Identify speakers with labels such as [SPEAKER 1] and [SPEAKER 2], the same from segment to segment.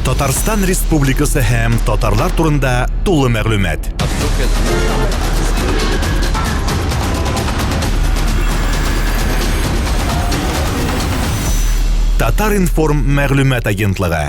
[SPEAKER 1] Татарстан Республикасы һәм татарлар турында тулы мәгълүмат. Татар-информ мәгълүмат агентлыгы.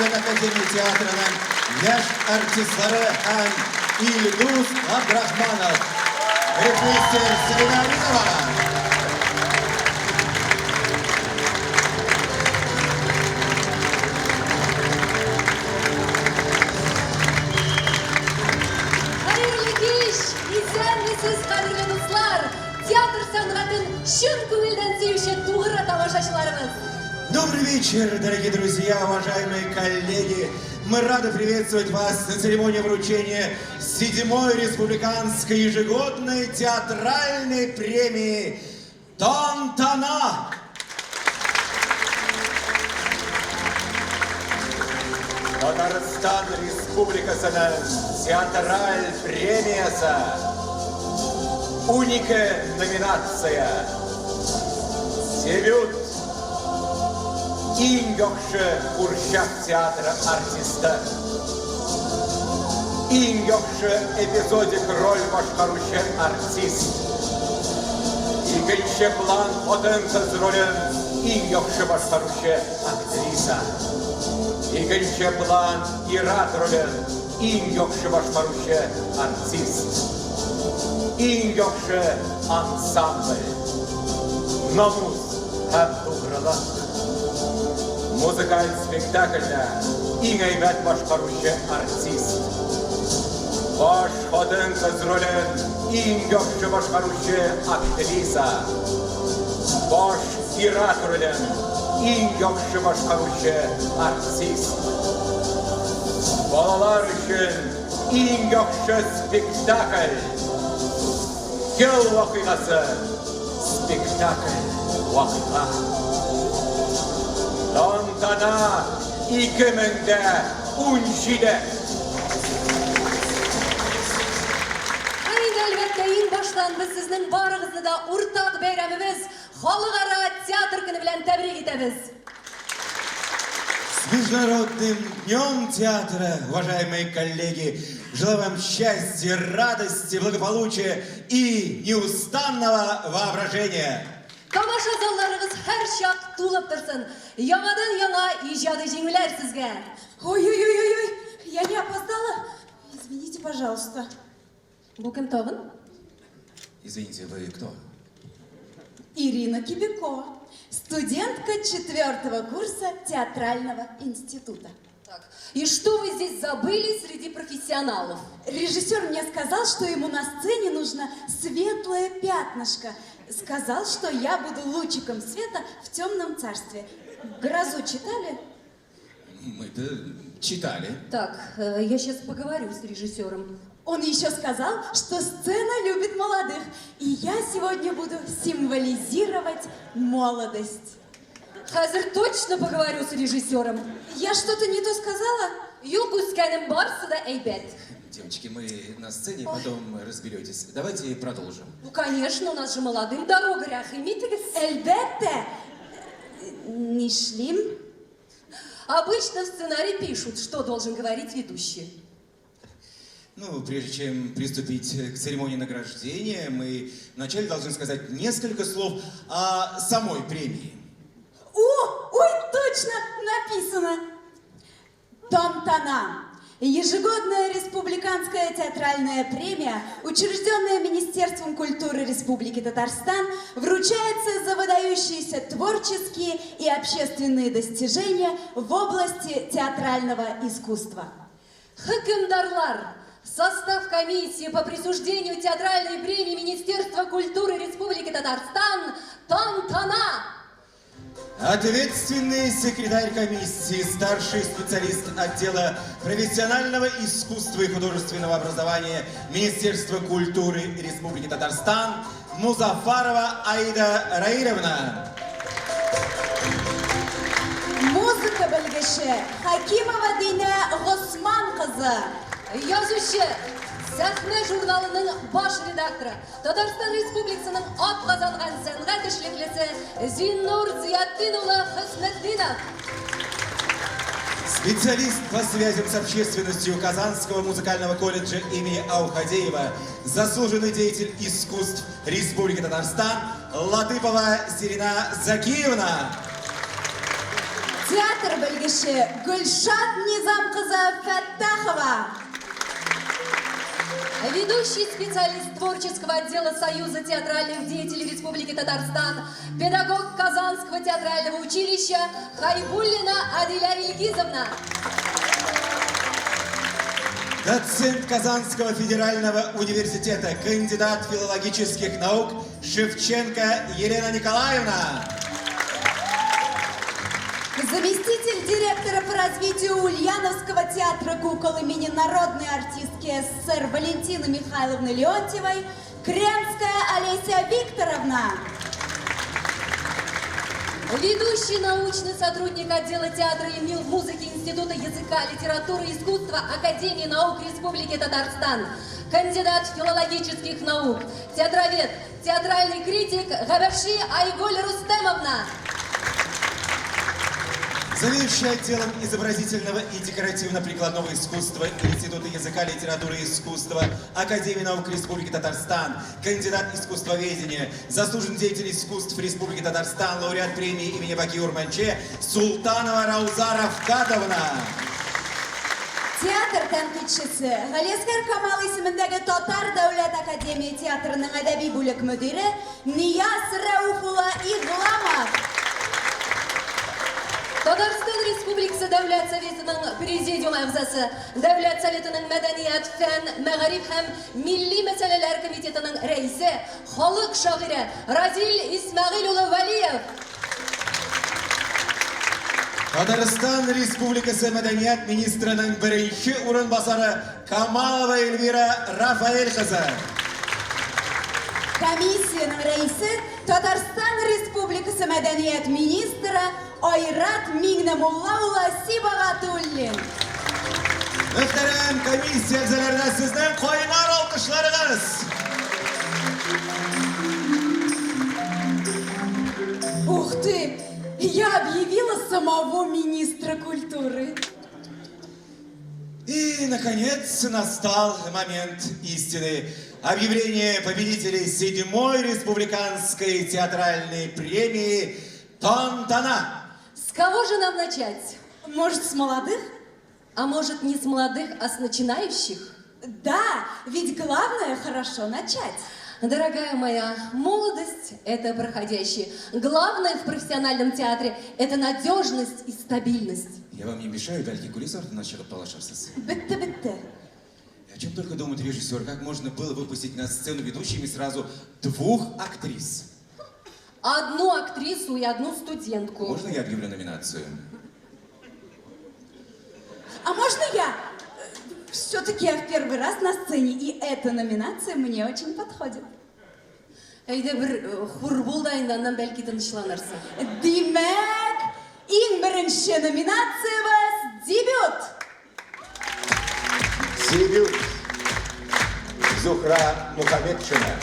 [SPEAKER 2] дәүләт академия театрының яшь артистлары һәм Илдус Габдрахманов. Режиссер Сәйдә Аминова.
[SPEAKER 3] Хәерле кич! Исәнмесез, кадерле дуслар! Театр сәнгатен чын күңелдән сөюче тугры тамашачыларыбыз!
[SPEAKER 2] Добрый вечер, дорогие друзья, уважаемые коллеги! Мы рады приветствовать вас на церемонии вручения седьмой республиканской ежегодной театральной премии «Тантана».
[SPEAKER 4] Татарстан Республикасының театраль премиясе. 12 номинация. Дебют. Иң яхшы курчак театры артисты. Иң яхшы эпизодик роль башкаручы артист. Икенче план хатын-кыз ролен иң яхшы башкаручы актриса. Икенче план ир-ат ролен иң яхшы башкаручы артист. Иң яхшы ансамбль. Намус һәм тугрылык. Музыкаль спектакльдә иң әйбәт башкаручы артист. Баш хатын-кыз ролен иң яхшы башкаручы актриса. Баш ир-ат ролен иң яхшы башкаручы артист. Балалар өчен иң яхшы спектакль. Ел вакыйгасы, спектакль, вакыйга. Тантана 2017.
[SPEAKER 3] Һәм инде, әлбәттә, иң баштан без сезнең барыгызны да уртак бәйрәмебез, Халыкара театр көне белән тәбрик итәбез!
[SPEAKER 2] С Международным днем театра, уважаемые коллеги! Желаю вам счастья, радости, благополучия и неустанного воображения!
[SPEAKER 3] Тамаша залларыгыз һәрчак тулып торсын! Яңадан-яңа иҗади җиңүләр сезгә!
[SPEAKER 5] Ой-ой-ой-ой, я не опоздала? Извините, пожалуйста.
[SPEAKER 3] Бу кем тагын?
[SPEAKER 2] Извините, вы кто?
[SPEAKER 5] Ирина Кибякова, студентка четвертого курса театрального института.
[SPEAKER 3] Так, и что вы здесь забыли среди профессионалов?
[SPEAKER 5] Режиссер мне сказал, что ему на сцене нужно светлое пятнышко. Сказал, что я буду лучиком света в темном царстве. «Грозу» читали?
[SPEAKER 2] Мы-то читали.
[SPEAKER 3] Так, я сейчас поговорю с режиссером.
[SPEAKER 5] Он еще сказал, что сцена любит молодых, и я сегодня буду символизировать молодость.
[SPEAKER 3] Хәзер точно поговорю с режиссером.
[SPEAKER 5] Я что-то не то сказала?
[SPEAKER 3] Юк, үскәнем, барысы да әйбәт.
[SPEAKER 6] Девочки, мы на сцене, потом разберетесь. Давайте продолжим.
[SPEAKER 3] Ну, конечно, у нас же молодым дорога, рәхим итегез.
[SPEAKER 5] Әлбәттә. Нишлим?
[SPEAKER 3] Обычно в сценарии пишут, что должен говорить ведущий.
[SPEAKER 2] Ну, прежде чем приступить к церемонии награждения, мы вначале должны сказать несколько слов о самой премии.
[SPEAKER 5] О, ой, точно написано. Тантана. Ежегодная республиканская театральная премия, учрежденная Министерством культуры Республики Татарстан, вручается за выдающиеся творческие и общественные достижения в области театрального искусства.
[SPEAKER 3] Хөкемдарлар, состав комиссии по присуждению театральной премии Министерства культуры Республики Татарстан «Тантана».
[SPEAKER 2] Ответственный секретарь комиссии, старший специалист отдела профессионального искусства и художественного образования Министерства культуры Республики Татарстан Музафарова Аида Раилевна.
[SPEAKER 5] Музыка белгече Хакимова Динә Госман кызы.
[SPEAKER 3] Язучы, Сәхнә журналының баш редакторы, Татарстан Республикасының атказанган сәнгать эшлеклесе Зиннур Зыятдин улы Хөснетдинов.
[SPEAKER 2] Специалист по связям с общественностью Казанского музыкального колледжа имени Аухадеева, заслуженный деятель искусств Республики Татарстан Латыпова Сирина Закиевна.
[SPEAKER 5] Театр белгече Гөлшат Низам кызы Фәттахова.
[SPEAKER 3] Ведущий специалист творческого отдела Союза театральных деятелей Республики Татарстан, педагог Казанского театрального училища Хайбуллина Аделя Ильгизовна.
[SPEAKER 2] Доцент Казанского федерального университета, кандидат филологических наук Шевченко Елена Николаевна.
[SPEAKER 5] Заместитель директора по развитию Ульяновского театра кукол имени народной артистки СССР Валентины Михайловны Леонтьевой Кренская Олеся Викторовна.
[SPEAKER 3] Ведущий научный сотрудник отдела театра и музыки Института языка, литературы и искусства Академии наук Республики Татарстан, кандидат филологических наук, театровед, театральный критик Габаши Айгуль Рустемовна.
[SPEAKER 2] Заведующий отделом изобразительного и декоративно-прикладного искусства Института языка, литературы и искусства Академии наук Республики Татарстан, кандидат искусствоведения, заслуженный деятель искусств Республики Татарстан, лауреат премии имени Баки Урманче Султанова Рауза Рафкатовна.
[SPEAKER 5] Театр тәнкыйтьчесе Галиәсгар Камал исемендәге Татар дәүләт академия театрының әдәби бүлек мөдире Нияз Рәүф улы Игламов.
[SPEAKER 3] Татарстан Республикасы Дәүләт Советының Президиум әгъзасы, Дәүләт Советының Мәдәният, фән, мәгариф һәм милли мәсьәләләр комитетының рәисе, халык шагыйре Разил Исмәгыйль улы Вәлиев.
[SPEAKER 2] Татарстан Республикасы Мәдәният министрының беренче урынбасары Камалова Эльвира Рафаэль кызы.
[SPEAKER 5] Комиссиянең рәисе Татарстан Республикасы Мәдәният министры Айрат Миңнемулла улы Сибагатуллин.
[SPEAKER 2] Мөхтәрәм комиссия әгъзаларына сезнең кайнар алкышларыгыз.
[SPEAKER 5] Ух ты! Я объявила самого министра культуры.
[SPEAKER 2] И, наконец, настал момент истины. Объявление победителей седьмой республиканской театральной премии «Тантана».
[SPEAKER 3] С кого же нам начать?
[SPEAKER 5] Может, с молодых?
[SPEAKER 3] А может, не с молодых, а с начинающих?
[SPEAKER 5] Да, ведь главное хорошо начать.
[SPEAKER 3] Дорогая моя, молодость – это проходящее. Главное в профессиональном театре – это надежность и стабильность.
[SPEAKER 6] Я вам не мешаю, бәлки кулис артыннан чыгып талашырсыз.
[SPEAKER 5] Бетте, бетте.
[SPEAKER 6] О чем только думает режиссер, как можно было выпустить на сцену ведущими сразу двух актрис?
[SPEAKER 3] Одну актрису и одну студентку.
[SPEAKER 6] Можно я объявлю номинацию?
[SPEAKER 5] А можно я? Все-таки я в первый раз на сцене, и эта номинация мне очень подходит.
[SPEAKER 3] Әйдә бер хур бул да инде, аннан бәлки тынычланырсың.
[SPEAKER 5] Димәк, иң беренче номинациябез дебют.
[SPEAKER 4] Дебют. Зухра Мухаметшина.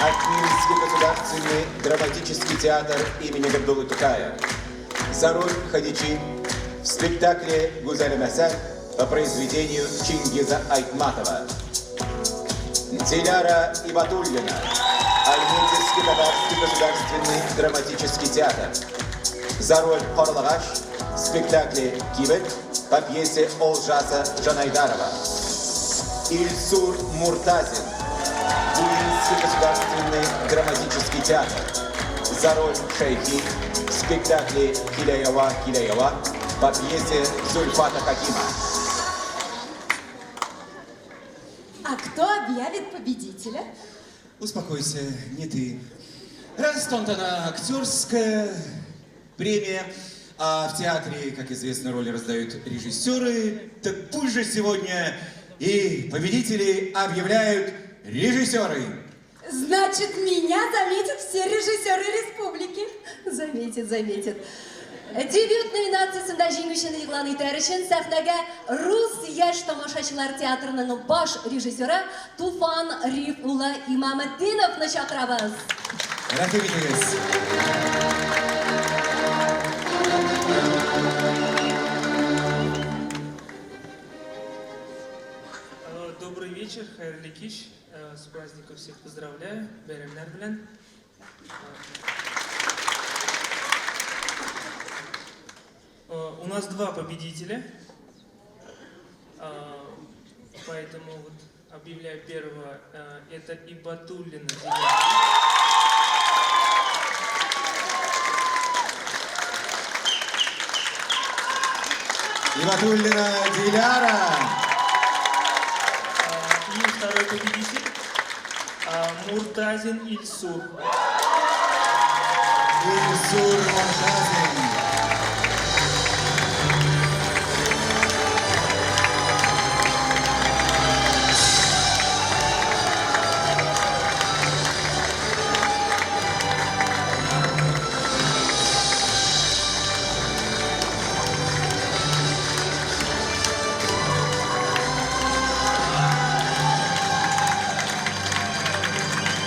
[SPEAKER 4] Атнинский государственный драматический театр имени Габдуллы Тукая. За роль Хадичи в спектакле «Гузаль Мәсәл» по произведению Чингиза Айтматова. Диляра Ибатуллина. Альметьевский татарский государственный драматический театр. За роль Карлыгач в спектакле «Кибет» по пьесе Олжаса Жанайдарова. Ильсур Муртазин. Буинский государственный драматический театр. За роль Шейхи в спектакле «Килә ява, килә ява» по пьесе Зульфата Хакима.
[SPEAKER 5] А кто объявит победителя?
[SPEAKER 2] Успокойся, не ты. Раз Тантана актерская премия, а в театре, как известно, роли раздают режиссеры, так пусть же сегодня и победители объявляют режиссеры.
[SPEAKER 5] Значит, меня заметят все режиссеры республики.
[SPEAKER 3] Заметит, заметит. Дебют номинациясендә җиңүчене игълан итәр өчен сәхнәгә Рус яшь тамашачылар театрының баш режиссеры Туфан Риф улы Имаметдиновны чакырабыз.
[SPEAKER 2] Рәхим итегез.
[SPEAKER 7] Добрый вечер, хәерле кич. С праздником всех поздравляю. Бәйрәмнәр белән. У нас два победителя, поэтому вот объявляю первого. Это Ибатуллина Диляра.
[SPEAKER 2] Ибатуллина Диляра.
[SPEAKER 7] И второй победитель Муртазин Ильсур.
[SPEAKER 2] Ильсур Муртазин.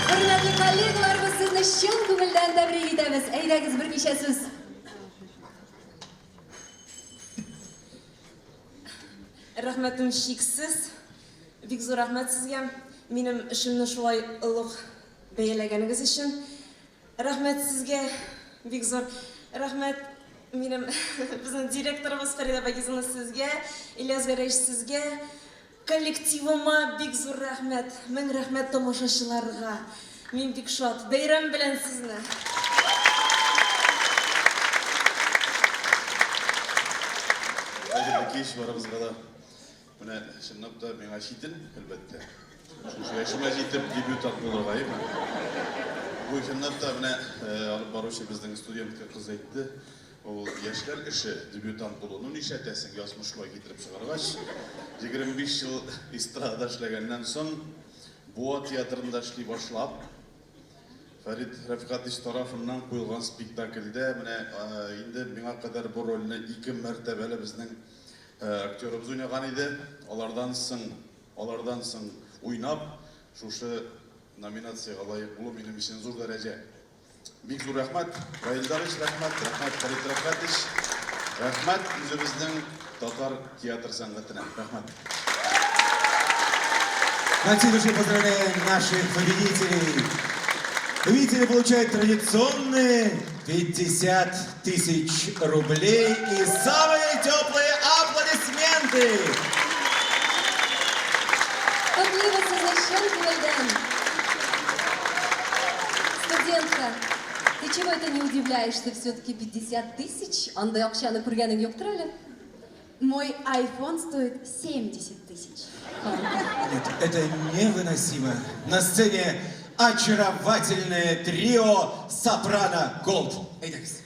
[SPEAKER 3] Хөрмәтле коллегалар, без сезне чын күңелдән тәбрик итәбез. Әйдәгез берничә сүз.
[SPEAKER 8] Рәхмәтем чиксез. Бик зур рәхмәт сезгә. Минем эшемне шулай олуг бәяләгәнегез өчен. Рәхмәт сезгә бик зур. Рәхмәт минем безнең директорыбыз Фәридә Багизовна сезгә, Ильяс Гәрәевич сезгә. Коллективыма бик зур рәхмәт. Мең рәхмәт тамашачыларга. Мин бик шат. Бәйрәм белән сезне.
[SPEAKER 9] Хәерле кич барыбызга да. Менә чынлап та миңа читен, әлбәттә. Шушы яшемә җитеп дебютант булырга, әйеме? Бу чынлап та менә алып баручы безнең студентка кыз әйтте. Ул яшьләр эше, дебютант булу. Ну нишләтәсең, язмыш шулай китереп чыгаргач. 25 ел эстрадада эшләгәннән соң, Буа театрында эшли башлап, Фәрит Рәфкатович тарафыннан куелган спектакльдә менә инде миңа кадәр бу рольне ике мәртәбәле безнең актерыбыз уйнаган иде. Алардан соң, алардан соң уйнап, шушы номинациягә лаек булу минем өчен зур дәрәҗә. Бик зур рәхмәт, Раил Дарыч, рәхмәт, рәхмәт, Фәрит Рәфкатович, рәхмәт үзебезнең татар театр сәнгатенә. Рәхмәт.
[SPEAKER 2] От всей души поздравляем наших победителей. Победители получают традиционные 50 тысяч рублей и самые теплые аплодисменты.
[SPEAKER 3] Котлыйбыз сезне чын күңелдән. Студентка, ты чего это не удивляешься? Все-таки 50 тысяч? Андый акчаны күргәнең юктыр әле.
[SPEAKER 5] Мой iPhone стоит 70 тысяч.
[SPEAKER 2] Нет, это невыносимо. На сцене очаровательное трио «Сопрано Голд». Әйдәгез.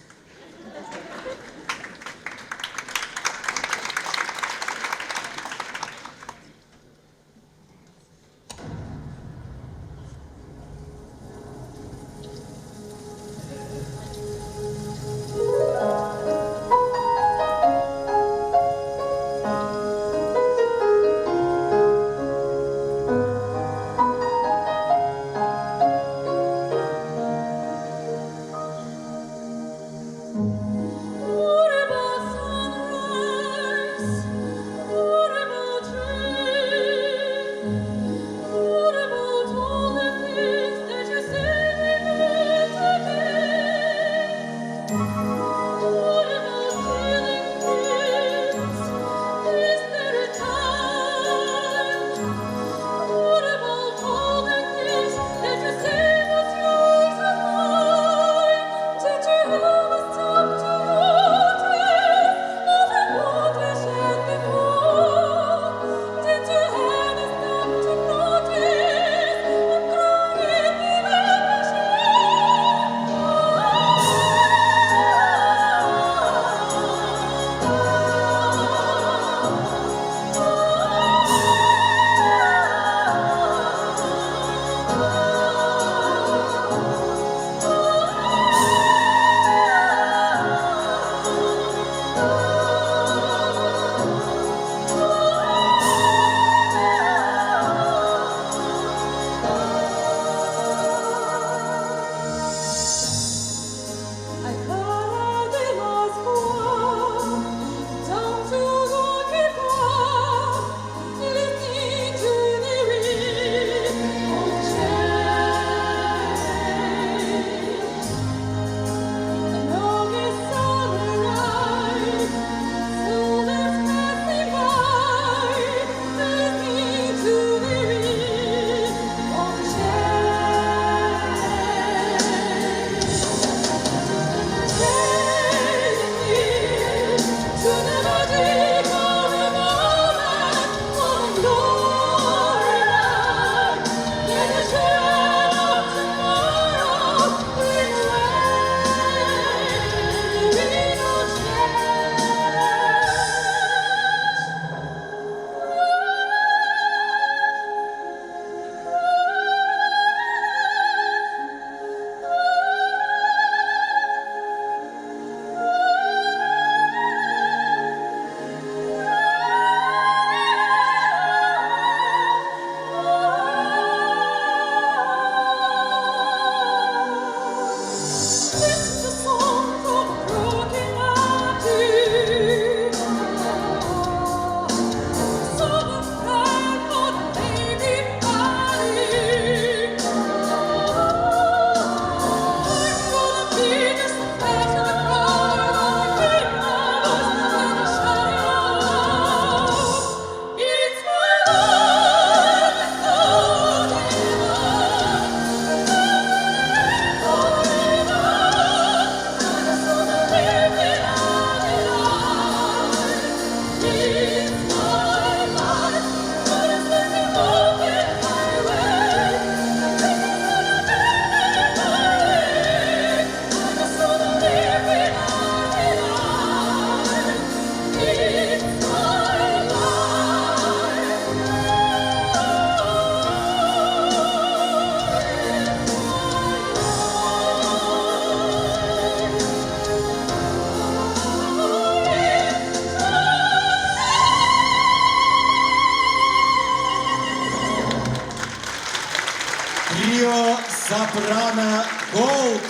[SPEAKER 2] Трио Сопрано Голд.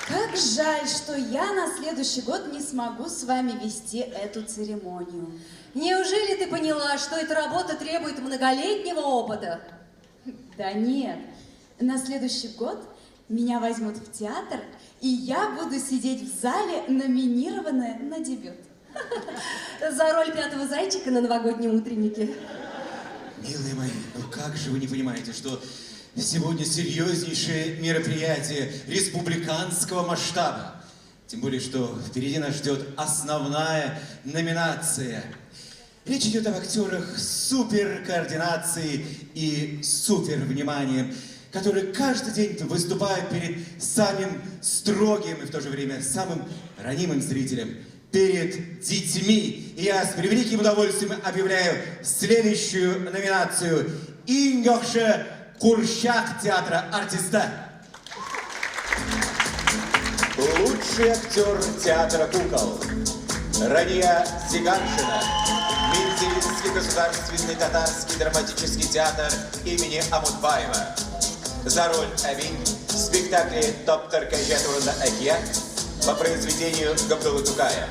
[SPEAKER 5] Как жаль, что я на следующий год не смогу с вами вести эту церемонию.
[SPEAKER 3] Неужели ты поняла, что эта работа требует многолетнего опыта?
[SPEAKER 5] Да нет. На следующий год меня возьмут в театр, и я буду сидеть в зале, номинированная на дебют.
[SPEAKER 3] За роль пятого зайчика на новогоднем утреннике.
[SPEAKER 2] Милые мои, ну как же вы не понимаете, что сегодня серьезнейшее мероприятие республиканского масштаба? Тем более, что впереди нас ждет основная номинация. Речь идет об актерах с суперкоординацией и супервниманием, которые каждый день выступают перед самым строгим и в то же время самым ранимым зрителем, перед детьми. И я с превеликим удовольствием объявляю следующую номинацию «Иң яхшы курчак театра артиста».
[SPEAKER 4] Лучший актер театра кукол. Рания Зиганшина. Мензелинский государственный татарский драматический театр имени Амутбаева. За роль Әби в спектакле «Доктор Кәҗә турында әкият» по произведению Габдуллы Тукая.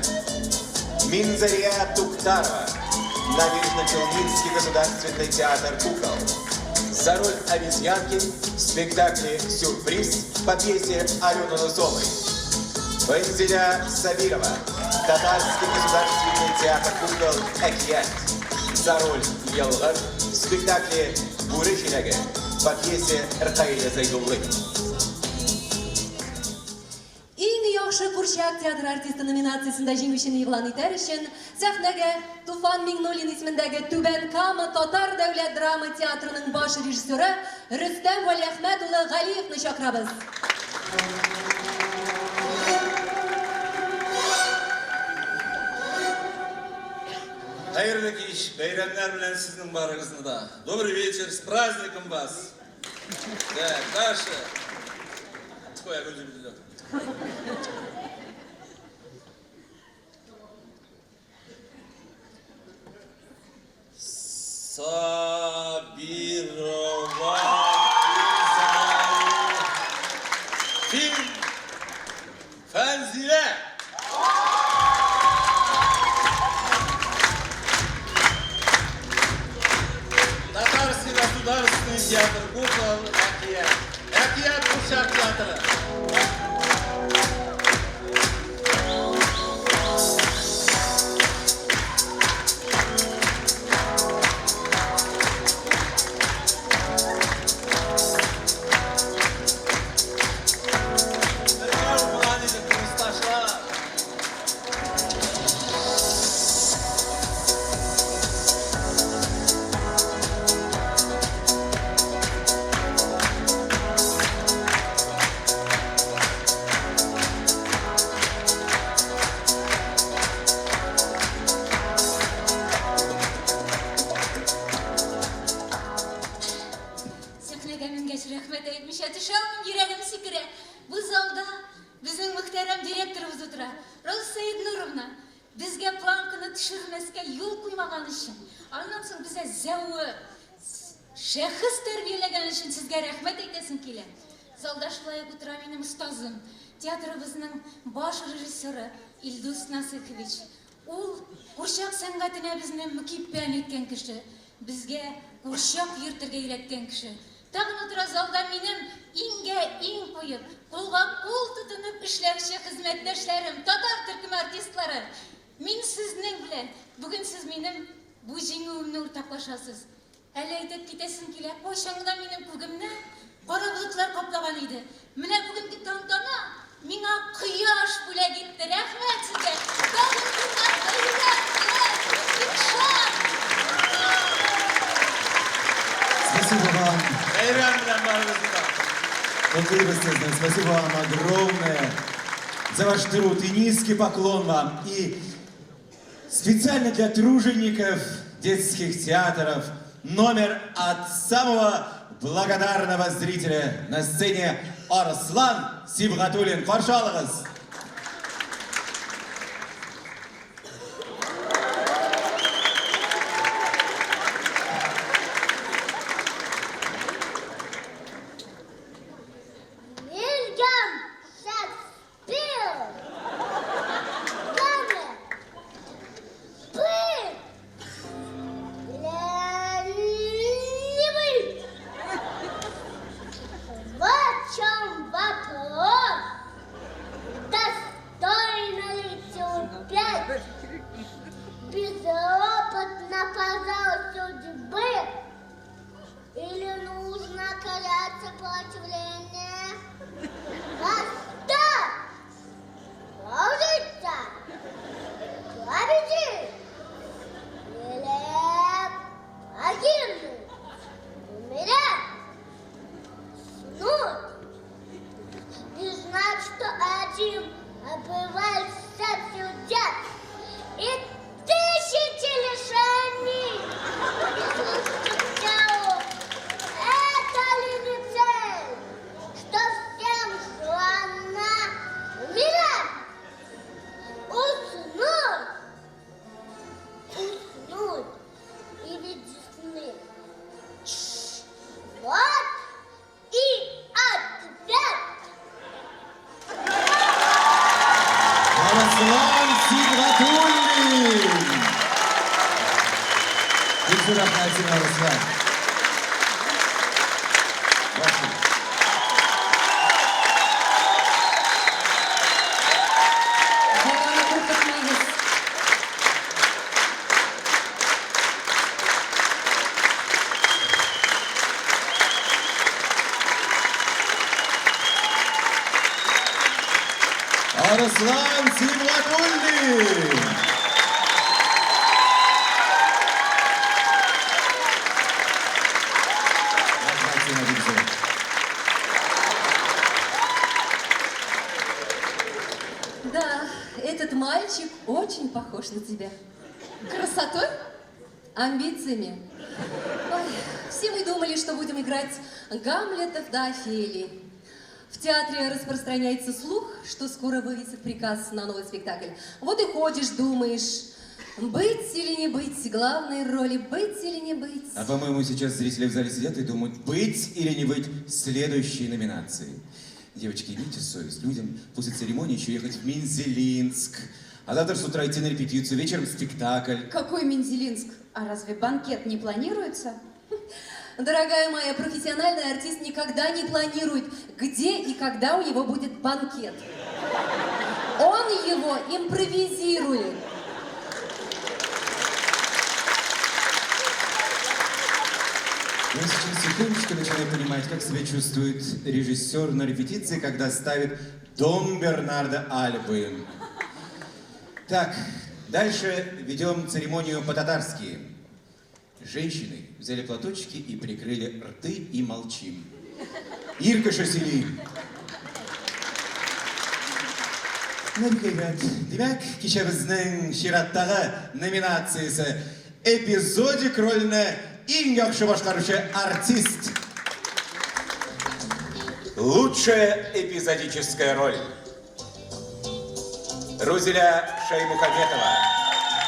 [SPEAKER 4] Минзария Туктарова. Набережно-Челнинский государственный театр кукол. За роль обезьянки в спектакле «Сюрприз» по пьесе Алены Носовой. Фэнзеля Сабирова. Татарский государственный театр кукол «Әкият». За роль Елгыр в спектакле «Бүре җиләге» по пьесе Ркаиля Зәйдуллы.
[SPEAKER 3] Иң яхшы курчак театр артисты номинациясендә җиңүчене игълан итәр өчен сәхнәгә Туфан Миңнуллин исемендәге Түбән Кама татар дәүләт драма театрының баш режиссеры Рөстәм Вәлиәхмәт улы Галиевны чакырабыз.
[SPEAKER 10] Хәерле кич, бәйрәмнәр белән сезнең барыгызны да. Добрый вечер, с праздником вас. Так, дальше. Ой, я Сабирова Ким? Фәнзилә! Татарский государственный театр кукол Әкият. Әкият курчак театры. Бергә укыган идек, курсташлар.
[SPEAKER 11] Сәхнәгә менгәч, рәхмәт әйтмичә төшә алмыйм, йөрәгем сикерә. Бу залда безнең мөхтәрәм директорыбыз утыра. Роза Сәиднуровна, безгә планканы төшермәскә юл куймаган өчен, аннан соң безгә зәвык, шәхес тәрбияләгән өчен сезгә рәхмәт әйтәсем килә. Залда шулай ук утыра минем остазым, театрыбызның баш режиссеры Илдус Насыйхович. Ул курчак сәнгатенә безне мөкиббән иткән кеше, безгә курчак йөртергә өйрәткән кеше. Тагын утыра залда минем иңгә иң куеп, кулга кул тотынып эшләүче хезмәттәшләрем, татар төркеме артистлары. Мин сезнең белән, бүген сез минем бу җиңүемне уртаклашасыз. Әле әйтеп китәсем килә, кайчан гына минем күгемне кара болытлар каплаган иде. Менә бүгенге тантана миңа кояш бүләк итте. Рәхмәт сезгә. Тагын туган бәйрәм белән! Бик шат!
[SPEAKER 2] Спасибо вам.
[SPEAKER 10] Бәйрәм белән барыгызны да.
[SPEAKER 2] Котлыйбыз сезне. Спасибо вам огромное за ваш труд. И низкий поклон вам. И специально для тружеников детских театров номер от самого благодарного зрителя на сцене Арслан Сибгатуллин. Каршы алыгыз. Бик зур рәхмәт сиңа, Руслан.
[SPEAKER 3] Баланы куркытмагыз.
[SPEAKER 2] Арыслан Сибгатуллин! Рәхмәт сиңа, бик зур.
[SPEAKER 3] Да, этот мальчик очень похож на тебя.
[SPEAKER 5] Красотой?
[SPEAKER 3] Амбициями. Ой, все мы думали, что будем играть Гамлетов да Офелии. В театре распространяется слух, что скоро вывесят приказ на новый спектакль. Вот и ходишь, думаешь, быть или не быть главной роли, быть или не быть.
[SPEAKER 2] А по-моему, сейчас зрители в зале сидят и думают, быть или не быть следующей номинации. Девочки, имейте совесть. Людям после церемонии еще ехать в Мензелинск. А завтра с утра идти на репетицию, вечером спектакль.
[SPEAKER 5] Какой Мензелинск? А разве банкет не планируется?
[SPEAKER 3] Дорогая моя, профессиональный артист никогда не планирует, где и когда у него будет банкет. Он его импровизирует.
[SPEAKER 2] Я сейчас секундочку начинаю понимать, как себя чувствует режиссер на репетиции, когда ставит «Дом Бернарда Альбы». Так, дальше ведем церемонию по-татарски. Женщины взяли платочки и прикрыли рты и молчим. Ирка Шасели. Ребят, димәк, кичәбезнең чираттагы номинациясе эпизодик рольне иң яхшы башкаручы артист.
[SPEAKER 4] Лучшая эпизодическая роль. Рузиля Шаймухаметова.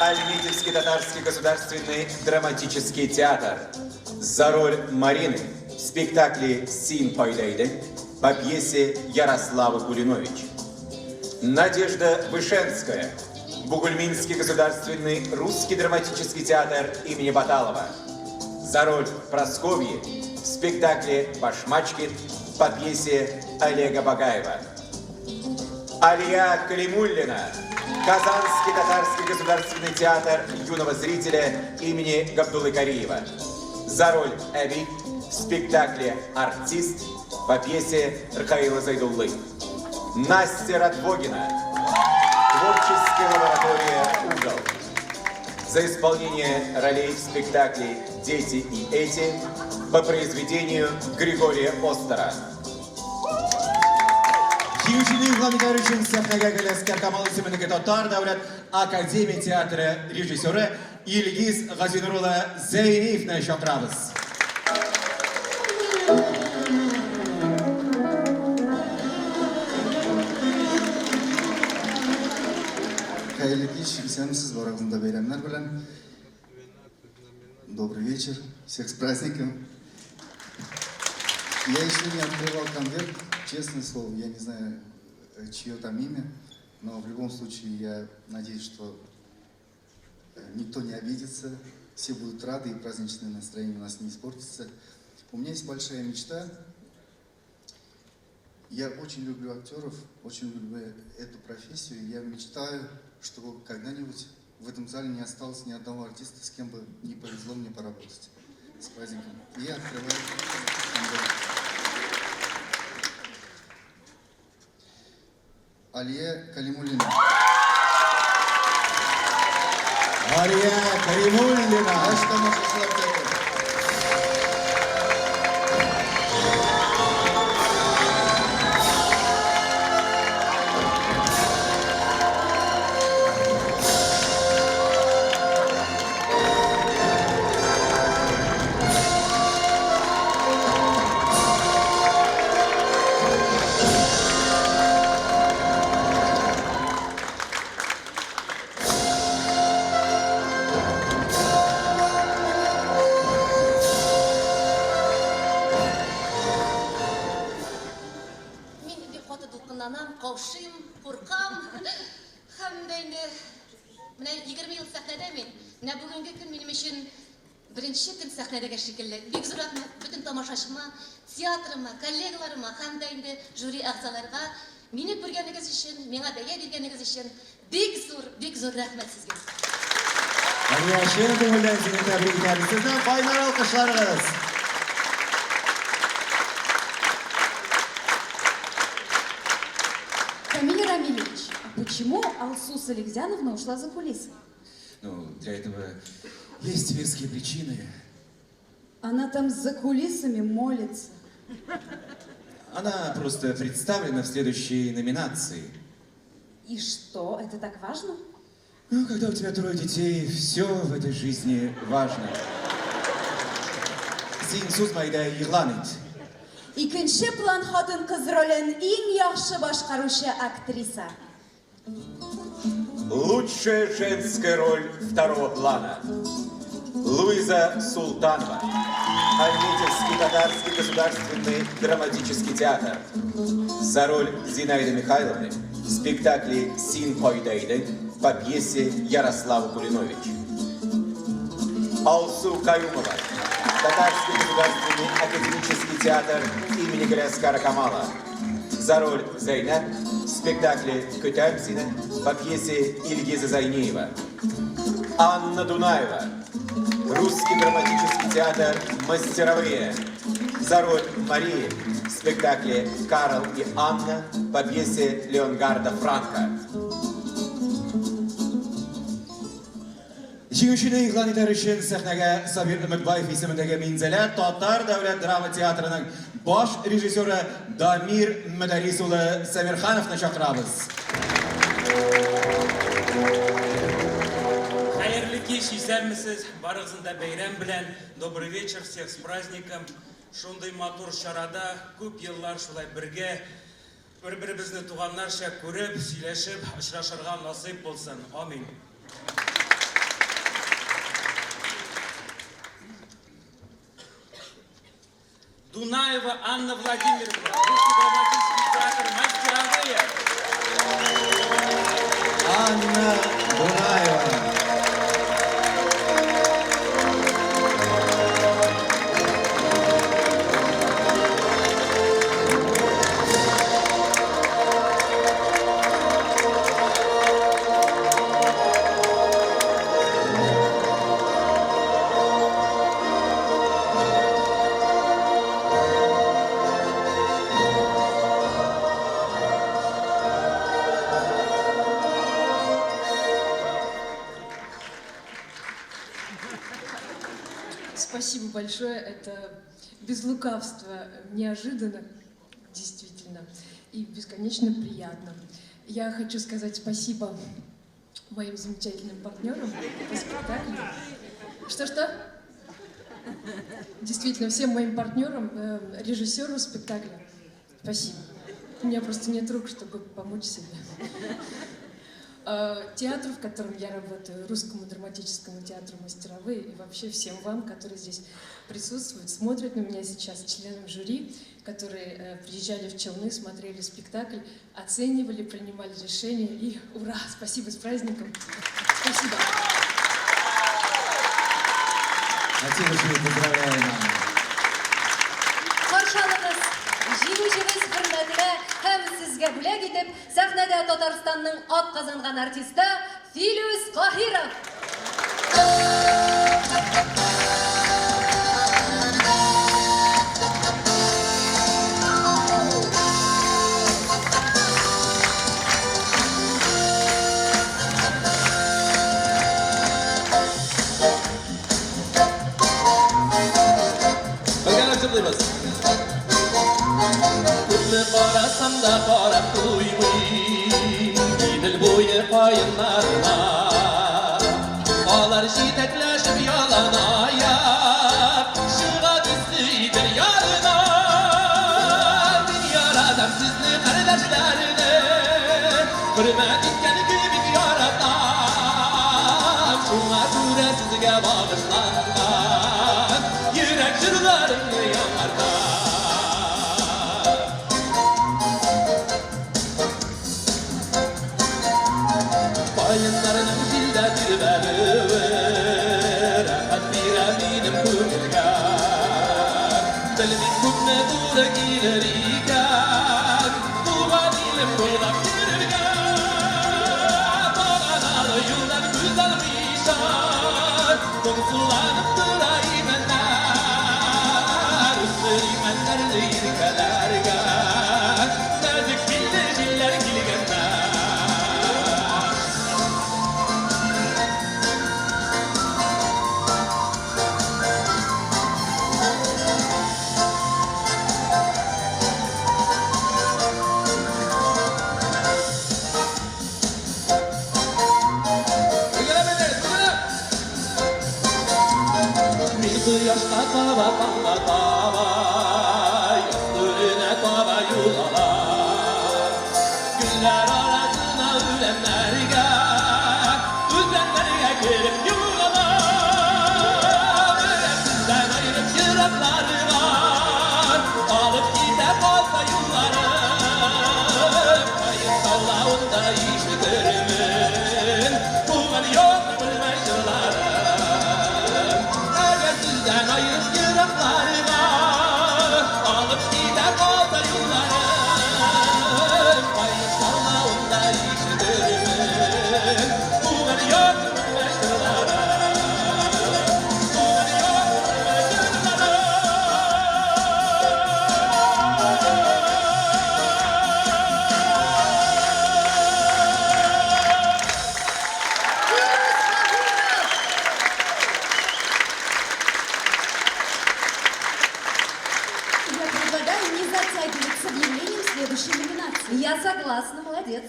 [SPEAKER 4] Альметьевский татарский государственный драматический театр. За роль Марины в спектакле «Син кайда идең» по пьесе Ярославы Кулинович. Надежда Вышенская. Бугульминский государственный русский драматический театр имени Баталова. За роль Прасковьи в спектакле «Башмачкин» по пьесе Олега Багаева. Алия Калимуллина. Казанский татарский государственный театр юного зрителя имени Габдуллы Кариева. За роль Эви в спектакле «Артист» по пьесе Ркаила Зайдуллы. Настя Радвогина. Творческая лаборатория «Угол». За исполнение ролей в спектакле «Дети и эти» по произведению Григория Остера.
[SPEAKER 2] Җиңүчене игълан итәр өчен сәхнәгә Галиәсгар Камал исемендәге Татар дәүләт академия театры режиссеры Илгиз Газинур улы Зәйниевне чакырабыз.
[SPEAKER 12] Хәерле кич, исәнмесез, барыгызны да бәйрәмнәр белән. Добрый вечер, всех с праздником. Я еще не открывал конверт, честное слово, я не знаю, чье там имя, но в любом случае я надеюсь, что никто не обидится, все будут рады и праздничное настроение у нас не испортится. У меня есть большая мечта. Я очень люблю актеров, очень люблю эту профессию. Я мечтаю, чтобы когда-нибудь в этом зале не осталось ни одного артиста, с кем бы не повезло мне поработать. С праздником. И я открываю конверт. Алия Калимуллина.
[SPEAKER 2] Алия Каримуллина.
[SPEAKER 12] Наш тамашачылар театры.
[SPEAKER 11] Мин бик каты дулкынланам, каушыйм, куркам. Һәм дә инде менә 20 ел сәхнәдә мин. Менә бүгенге көн минем өчен
[SPEAKER 13] Беренче көн сәхнәдәге шикелле. Бик зур рәхмәт бөтен тамашачыма, театрыма, коллегаларыма һәм дә инде жюри әгъзаларга мине күргәнегез өчен, миңа бәя биргәнегез өчен бик зур, бик зур рәхмәт сезгә.
[SPEAKER 2] Алия, чын күңелдән сине тәбрик итәбез. Сезнең кайнар алкышларыгыз.
[SPEAKER 5] Камиль Рамилевич, а почему Алсу Салихзяновна ушла за кулисы?
[SPEAKER 6] Ну, для этого есть веские причины.
[SPEAKER 5] Она там за кулисами молится.
[SPEAKER 6] Она просто представлена в следующей номинации.
[SPEAKER 5] И что, это так важно?
[SPEAKER 6] Ну, когда у тебя трое детей, все в этой жизни важно. Син сузма да игълан ит.
[SPEAKER 5] Икенче план хатын-кыз ролен иң яхшы башкаручы актриса.
[SPEAKER 4] Лучшая женская роль второго плана. Луиза Султанова. Альметьевский татарский государственный драматический театр. За роль Зинаиды Михайловны в спектакле «Син кайда идең» по пьесе Ярослава Кулинович. Алсу Каюмова. Татарский государственный академический театр имени Галиаскара Камала. За роль Зайнаб в спектакле «Көтәм сине» по пьесе Ильгиза Зайниева. Анна Дунаева. Русский драматический театр «Мастеровые». За роль Марии в спектакле «Карл и Анна» по пьесе Леонгарда Франка.
[SPEAKER 2] Җиңүчене игълан итәр өчен сәхнәгә Сабир Өметбаев исемендәге Минзәлә Татар дәүләт драма театрының баш режиссеры Дамир Мөдәррис улы Сәмирхановны чакырабыз.
[SPEAKER 7] Хәерле кич, исәнмесез, барыгызны да бәйрәм белән. Добрый вечер, всех с праздником. Шундый матур чарада күп еллар шулай бергә бер-беребезне туганнарча күреп, сөйләшеп, очрашырга насыйп булсын. Амин. Дунаева Анна Владимировна, Русский драматический театр «Мастеровые».
[SPEAKER 2] Анна Дунаева.
[SPEAKER 14] Спасибо большое. Это без лукавства неожиданно, действительно, и бесконечно приятно. Я хочу сказать спасибо моим замечательным партнерам по спектаклю. Что-что? Действительно, всем моим партнерам, режиссеру спектакля. Спасибо. У меня просто нет рук, чтобы помочь себе. Театру, в котором я работаю, Русскому драматическому театру «Мастеровые», и вообще всем вам, которые здесь присутствуют, смотрят на меня сейчас, членам жюри, которые приезжали в Челны, смотрели спектакль, оценивали, принимали решения. И ура! Спасибо, с праздником! Спасибо!
[SPEAKER 2] От всей души поздравляем, Анна.
[SPEAKER 3] Каршы алыгыз, җиңүчебез хөрмәтенә һәм сезгә бүләк итеп, сәхнәдә Татарстанның атказанган артисты Филүс Каһиров.
[SPEAKER 10] Бергәләп җырлыйбыз. Күпме карасам да карап туймыйм Идел буе каеннарына. Алар җитәкләшеп яланаяк чыга төсле Идел ярына. Мин яратам сезне, кардәшләрне, хөрмәт иткән кебек яратам. Шуңа күрә сезгә багышланган йөрәк җырларымны яңартам. Каеннарның җилдә тирбәлүе рәхәт бирә. минем күңелгә. Белмим күпме туры килер икән, туган илем буйлап йөрергә. Баганалы юлдан күз алмыйча, моңсуланып тора имәннәр. Үсер имәннәрне иркәләргә, нәзек билле җилләр килгәннәр. Мин кояшка таба, таңга таба, яз түренә таба юл алам. Гөлләр арасына үләннәргә, үзәннәргә кереп югалам. Сездән аерып еракларга, алып китә калса юлларым. Каен таулавында ишетермен, туган якны белмәй җырларым. Әгәр сездән аерып еракларга, алып китә калса юлларым. Каен таулавында ишетермен, туган якны белмәй җырларым. Туган якны белмәй җырларым.
[SPEAKER 5] Я предлагаю не затягивать с объявлением следующей номинации.
[SPEAKER 3] Я согласна, молодец.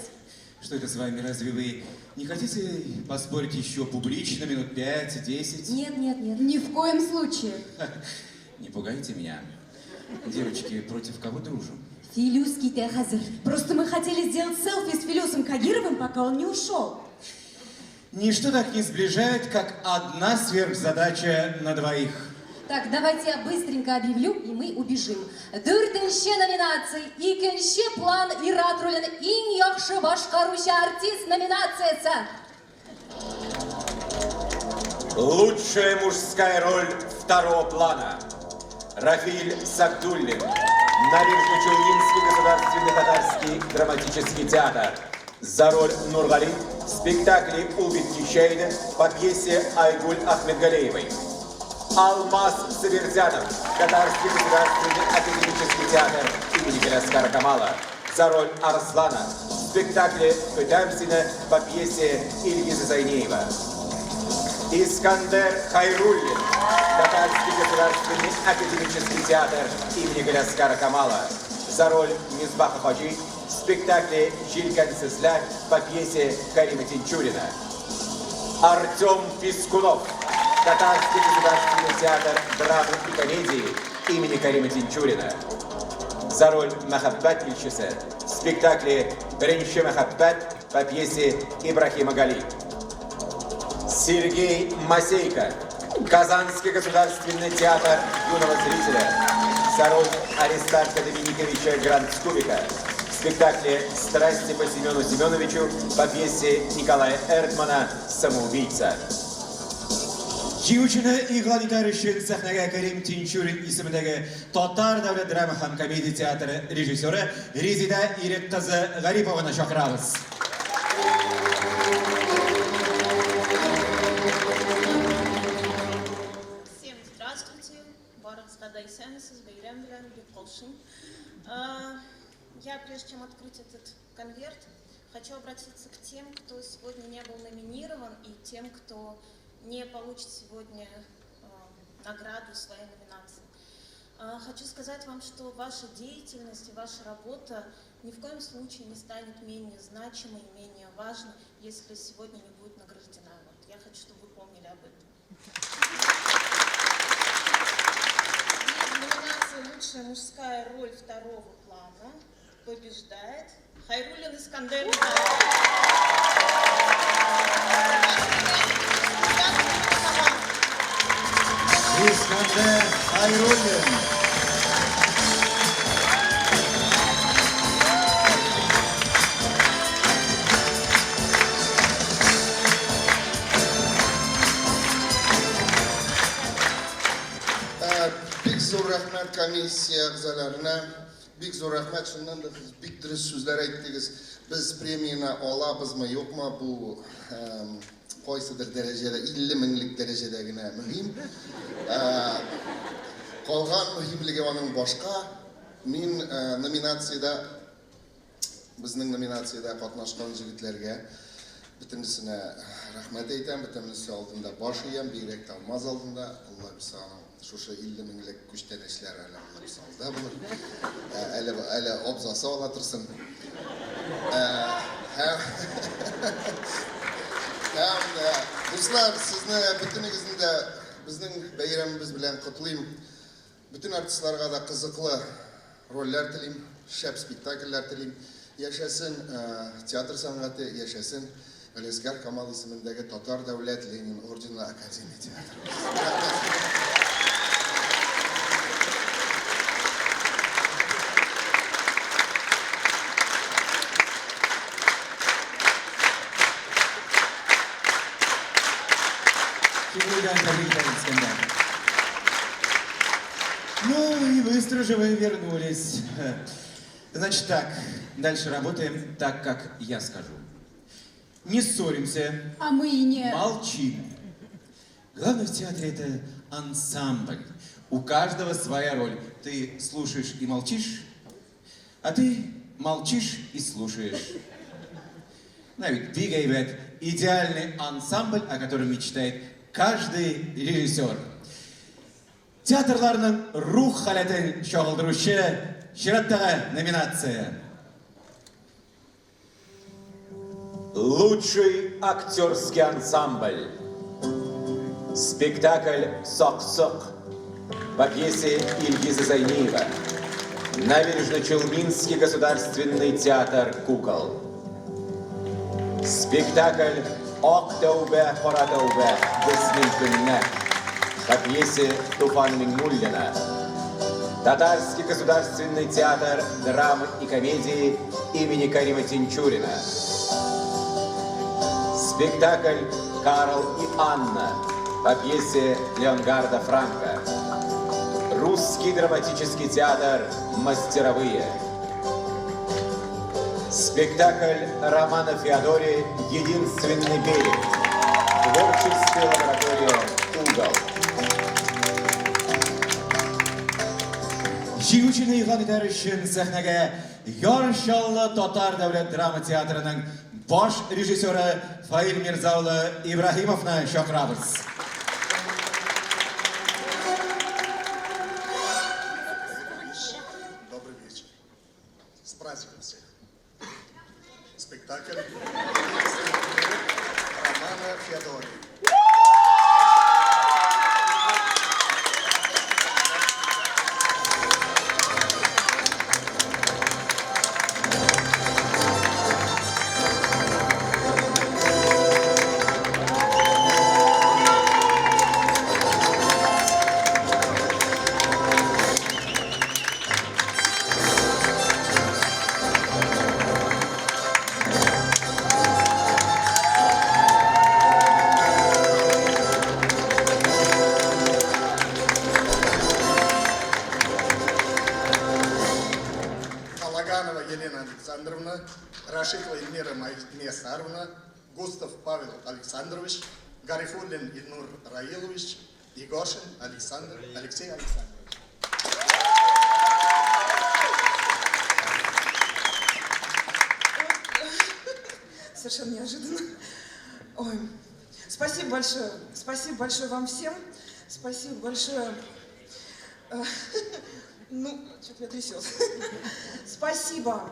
[SPEAKER 6] Что это с вами? Разве вы не хотите поспорить еще публично минут 5-10?
[SPEAKER 3] Нет, нет, нет.
[SPEAKER 5] Ни в коем случае.
[SPEAKER 6] Не пугайте меня. Девочки, против кого дружим?
[SPEAKER 3] Филюс китә хәзер.
[SPEAKER 5] Просто мы хотели сделать селфи с Филюсом Кагировым, пока он не ушел.
[SPEAKER 2] Ничто так не сближает, как одна сверхзадача на двоих.
[SPEAKER 3] Так, давайте я быстренько объявлю, и мы убежим. Дүртенче номинация, икенче план ир-ат ролен иң яхшы башкаручы артист номинациясе.
[SPEAKER 4] Лучшая мужская роль второго плана. Рафиль Сагдуллин. Набережно-Челнинский государственный татарский драматический театр. За роль Нургали в спектакле «Ул бит кичә иде» по пьесе Айгуль Ахмедгалеевой. Алмаз Сабирзянов, Татарский государственный академический театр имени Галиаскара Камала. За роль Арслана в спектакле «Көтәм сине» по пьесе Ильгиза Зайнеева. Искандер Хайруллин, Татарский государственный академический театр имени Галиаскара Камала. За роль Мисбаха Хаджи в спектакле «Җилкәнсезләр» по пьесе Карима Тинчурина. Артем Пискунов, Татарский государственный театр драмы и комедии имени Карима Тинчурина. За роль Мәхәббәт илчесе в спектакле «Беренче мәхәббәт» по пьесе Ибрахима Гали. Сергей Масейко, Казанский государственный театр юного зрителя. За роль Аристарха Доминиковича Грандскубика в спектакле «Страсти по Семену Семеновичу» по пьесе Николая Эртмана «Самоубийца».
[SPEAKER 2] Җиңүчене игълан итәр өчен сәхнәгә Кәрим Тинчурин исемендәге Татар дәүләт драма һәм комедия театры режиссеры Резеда Ирек кызы Гарипованы чакырабыз.
[SPEAKER 15] Всем здравствуйте. Барыгызга да исәнмесез, бәйрәм белән, бик калшын. Я, прежде чем открыть этот конверт, хочу обратиться к тем, кто сегодня не был номинирован, и тем, кто не получит сегодня награду в своей номинации. Хочу сказать вам, что ваша деятельность и ваша работа ни в коем случае не станет менее значимой, менее важной, если сегодня не будет награждена. Вот, я хочу, чтобы вы помнили об этом. И в номинации «Лучшая мужская роль второго плана» побеждает Хайруллин Искандер Михайлович.
[SPEAKER 2] Искандер Хайруллин.
[SPEAKER 16] зур рәхмәт комиссия әгъзаларына. Бик зур рәхмәт. Чыннан да сез бик дөрес сүзләр әйттегез. Без премияне алабызмы, юкмы, бу кайсыдыр дәрәҗәдә, 50 меңлек дәрәҗәдә генә мөһим. Калган мөһимлеге аның башка. Мин номинациядә, безнең номинациядә катнашкан җегетләргә бөтенесенә рәхмәт әйтәм, бөтенесе алдында баш иям, бигрәк тә Алмаз алдында. Алла бирсә, аның шушы 50 меңлек күчтәнәчләр әле Алла бирсә алда булыр. Әле, әле абзасы ала торсын. Һәм, һәм, дуслар, сезне бөтенегезне дә безнең бәйрәмебез белән котлыйм. Бөтен артистларга да кызыклы рольләр телим, шәп спектакльләр телим. Яшәсен театр сәнгате, яшәсен Галиәсгар Камал исемендәге Татар дәүләт Ленин орденлы академия театры.
[SPEAKER 2] Күңелдән тәбрик итәбез, Искәндәр. Ну и быстро же вы вернулись. Значит так, дальше работаем так, как я скажу. Не ссоримся.
[SPEAKER 5] А мы и не...
[SPEAKER 2] Молчим. Главное в театре это ансамбль. У каждого своя роль. Ты слушаешь и молчишь, а ты молчишь и слушаешь. Навик, двигай, ребят, идеальный ансамбль, о котором мечтает каждый режиссер. Театрларның рух халәтен чагылдыручы чираттагы номинация.
[SPEAKER 4] Лучший актерский ансамбль. Спектакль «Сок-сок» по пьесе Ильгиза Зайниева. Набережно-Челнинский государственный театр кукол. Спектакль «Ак тәүбә, кара тәүбә, безнең көннәр» по пьесе Туфана Миңнуллина. Татарский государственный театр драмы и комедии имени Карима Тинчурина. Спектакль «Карл и Анна» по пьесе Леонгарда Франка. Русский драматический театр «Мастеровые». Спектакль Романа Феодори «Единственный берег». Творческая лаборатория «Угол».
[SPEAKER 2] Җиңүчене игълан итәр өчен сәхнәгә Яр Чаллы татар дәүләт драма театрының баш режиссеры Фаил Мирза улы Ибраһимовны чакырабыз.
[SPEAKER 17] Добрый вечер. С праздником всех. Спектакль Романа Феодори. Калаганова Елена Александровна, Рашитова Эльмира Миасаровна, Густав Павел Александрович, Гарифуллин Ильнур Раилович, Егошин Александр, Алексей Александрович.
[SPEAKER 8] Совершенно неожиданно. Ой, спасибо большое. Спасибо большое вам всем. Спасибо большое. Ну, что-то меня трясет. Спасибо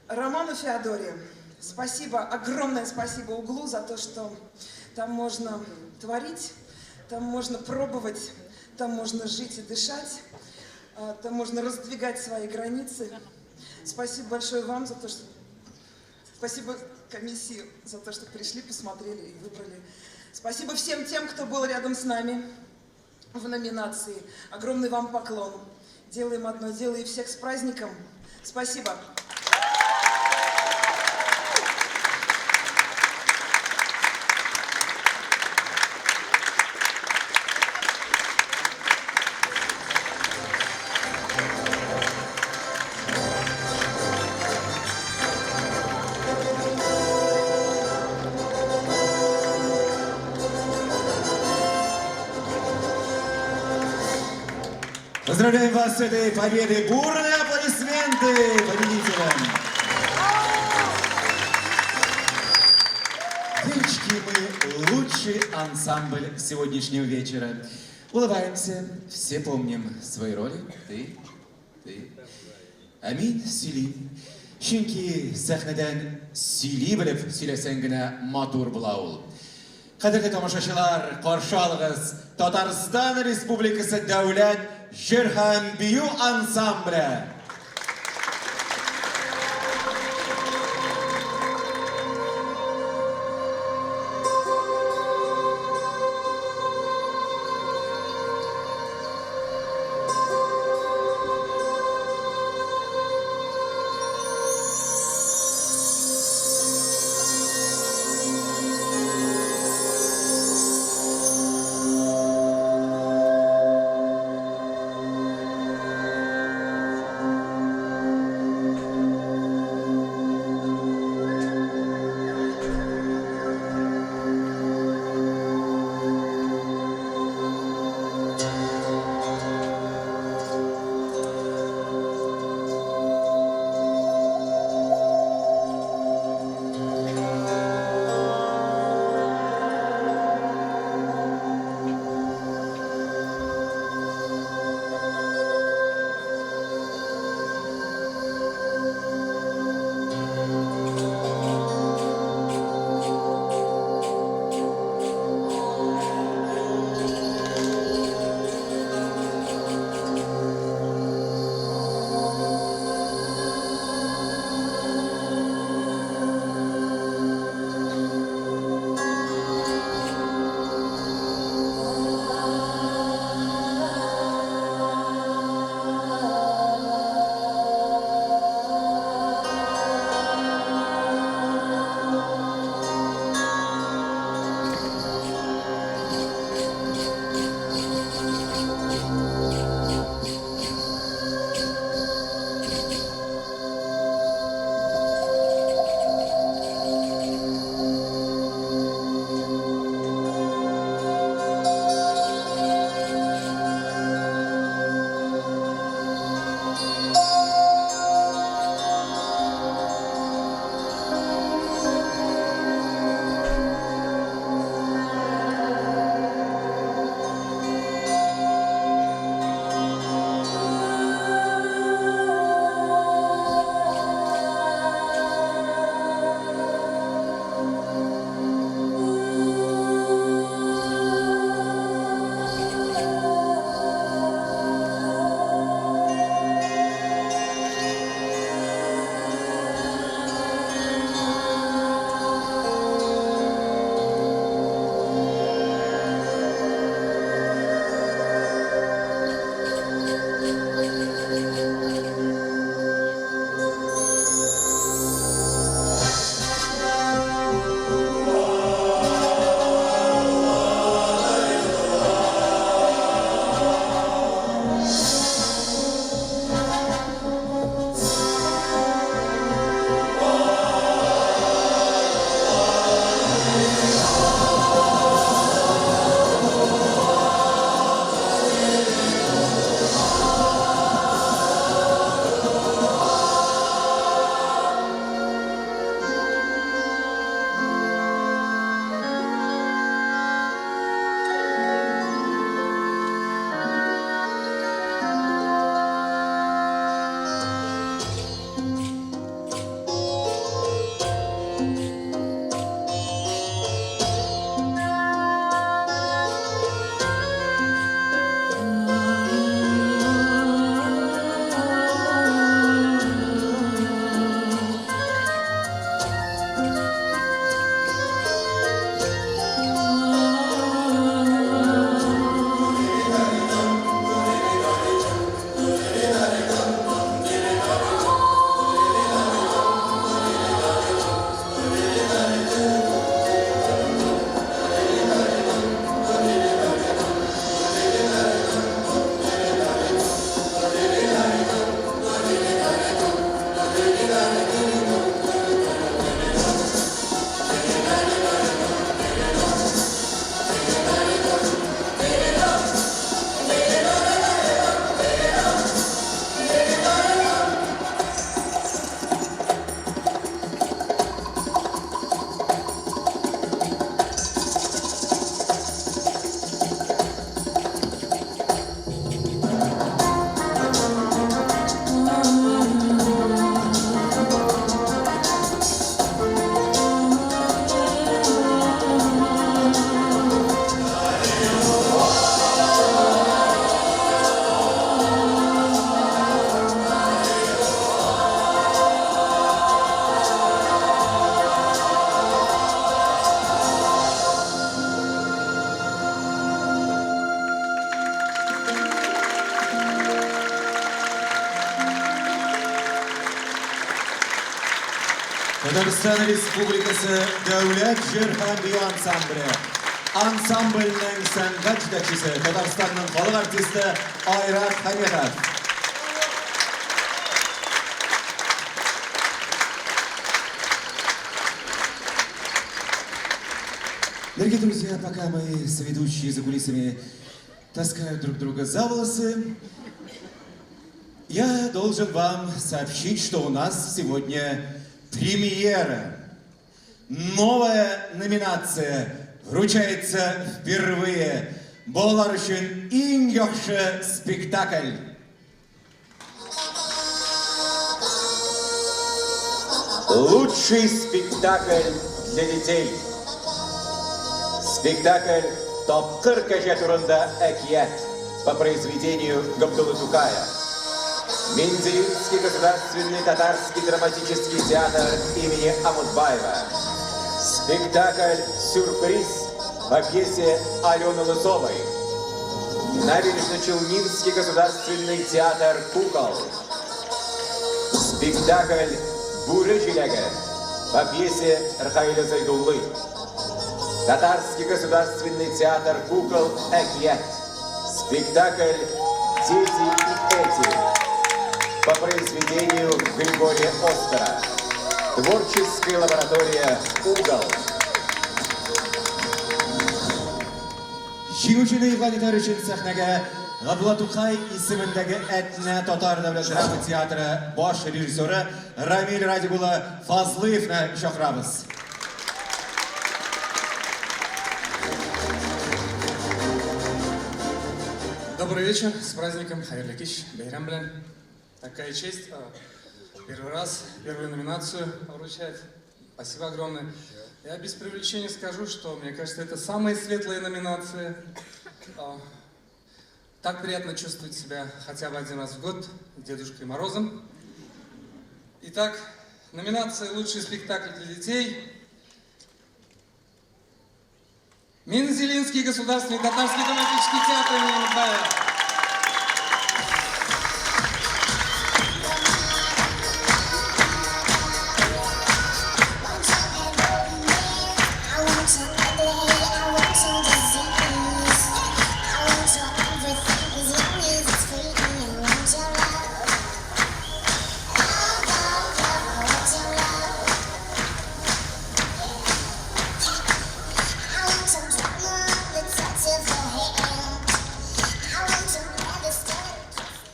[SPEAKER 8] Роману Феодоре. Спасибо, огромное спасибо Углу за то, что там можно творить, там можно пробовать, там можно жить и дышать, там можно раздвигать свои границы. Спасибо большое вам за то, что... Спасибо комиссии за то, что пришли, посмотрели и выбрали. Спасибо всем тем, кто был рядом с нами в номинации. Огромный вам поклон. Делаем одно дело и всех с праздником. Спасибо.
[SPEAKER 2] Поздравляем вас с этой победой! Бурные аплодисменты победителям! Девочки, мы лучший ансамбль сегодняшнего вечера. Улыбаемся, все помним свои роли. Ты, ты. Ә мин сөйлим. Чөнки сәхнәдән сөйли белеп сөйләсәң генә матур була ул. Кадерле тамашачылар, каршы алыгыз Татарстан Республикасы Дәүләт җыр һәм бию ансамбле! Татарстан Республикасы Дәүләт җыр һәм бию ансамбле. Ансамбльнең сәнгать җитәкчесе, Татарстанның халык артисты Айрат Хаметов. Дорогие друзья, пока мои соведущие за кулисами таскают друг друга за волосы, я должен вам сообщить, что у нас сегодня премьера. Новая номинация вручается впервые. Балалар өчен иң яхшы спектакль.
[SPEAKER 4] Лучший спектакль для детей. Спектакль «Тапкыр кәҗә турында әкият» по произведению Габдуллы Тукая. Мензелинский государственный татарский драматический театр имени Амутбаева. Спектакль «Сюрприз» по пьесе Алены Лысовой. Набережно-Челнинский государственный театр «Кукол». Спектакль «Бүре җиләге» по пьесе Рхаиля Зайдуллы. Татарский государственный театр кукол «Әкият». Спектакль «Дети и эти» по произведению Григория Остера. Творческая лаборатория «Угол».
[SPEAKER 2] Җиңүчене игълан итәр өчен сәхнәгә Габдулла Тукай исемендәге Әтнә татар дәүләт драма театры баш режиссеры Рамил Радик улы Фазлыевны чакырабыз.
[SPEAKER 18] Добрый вечер, с праздником, хәерле кич, бәйрәм белән. Такая честь, первый раз, первую номинацию вручать. Спасибо огромное. Я без преувеличения скажу, что, мне кажется, это самая светлая номинация. Так приятно чувствовать себя хотя бы один раз в год Дедушкой Морозом. Итак, номинация «Лучший спектакль для детей». Мензелинский государственный татарский драматический театр имени Михаила.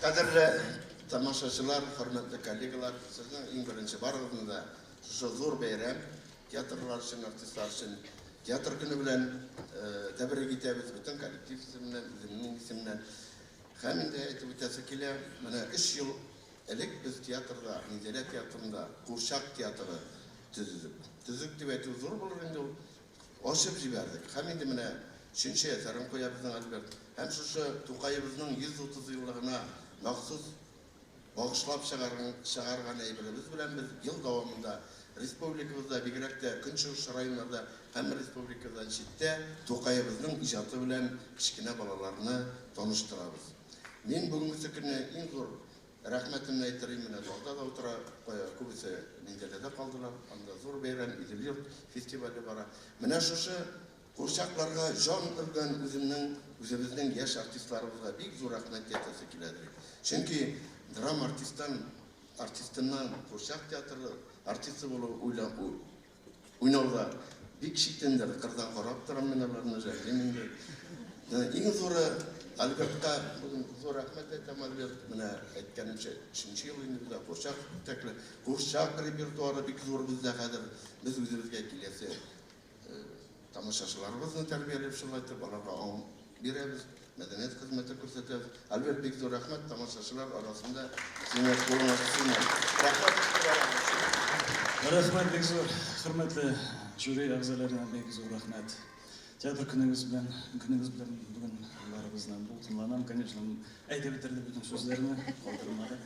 [SPEAKER 16] Кадерле тамашачылар, хөрмәтле коллегалар, сезнең иң беренче барыгызны да шушы зур бәйрәм, театрлар өчен, артистлар өчен театр көне белән тәбрик итәбез, бөтен коллектив исеменнән, үземнең исемнән. Һәм инде әйтеп үтәсе килә, менә өч ел элек без театрда, Минзәлә театрында курчак театры төзедек. Төзек дип әйтү зур булыр инде ул. Ачып җибәрдек. Һәм инде менә өченче әсәрен куя безнең Альберт. Һәм шушы Тукаебызның 130 еллыгына махсус багышлап чыгарган әйберебез белән без ел дәвамында республикабызда, бигрәк тә көнчыгыш районнарда һәм республикадан читтә Тукаебызның иҗаты белән кечкенә балаларны таныштырабыз. Мин бүгенгесе көнне иң зур рәхмәтемне әйтер идем, менә залда да утыра, күбесе Минзәләдә калдылар, анда зур бәйрәм, Идел-йорт фестивале бара. Менә шушы Курчакларга җан өргән үземнең, үзебезнең яшь артистларыбызга бик зур рәхмәт әйтәсе киләдер. Чөнки драма артисттан, артистыннан курчак театры артисты булу уйла, уйнау да бик читендер. Кырдан карап торам мин аларны, жәллим инде. Иң зуры Альбертка бүген зур рәхмәт әйтәм, Альберт, менә әйткәнемчә, өченче ел инде бездә курчак спектакле, курчак репертуары бик зур бездә хәзер. Без үзебезгә киләсе Тамашачыларыбызны тәрбияләп шулай итеп, аларга аң бирәбез, мәдәният хезмәте күрсәтәбез. Альберт, бик зур рәхмәт, тамашачылар арасында сине кулыңа кысынмый. Рәхмәт игътибарыгыз өчен.
[SPEAKER 19] Рәхмәт бик зур, хөрмәтле жюри әгъзаларына бик зур рәхмәт. Театр көнегез белән, көнегез белән бүген барыгызны дулкынланам, конечно, әйтеп бетерде бөтен сүзләрне, калдырмады.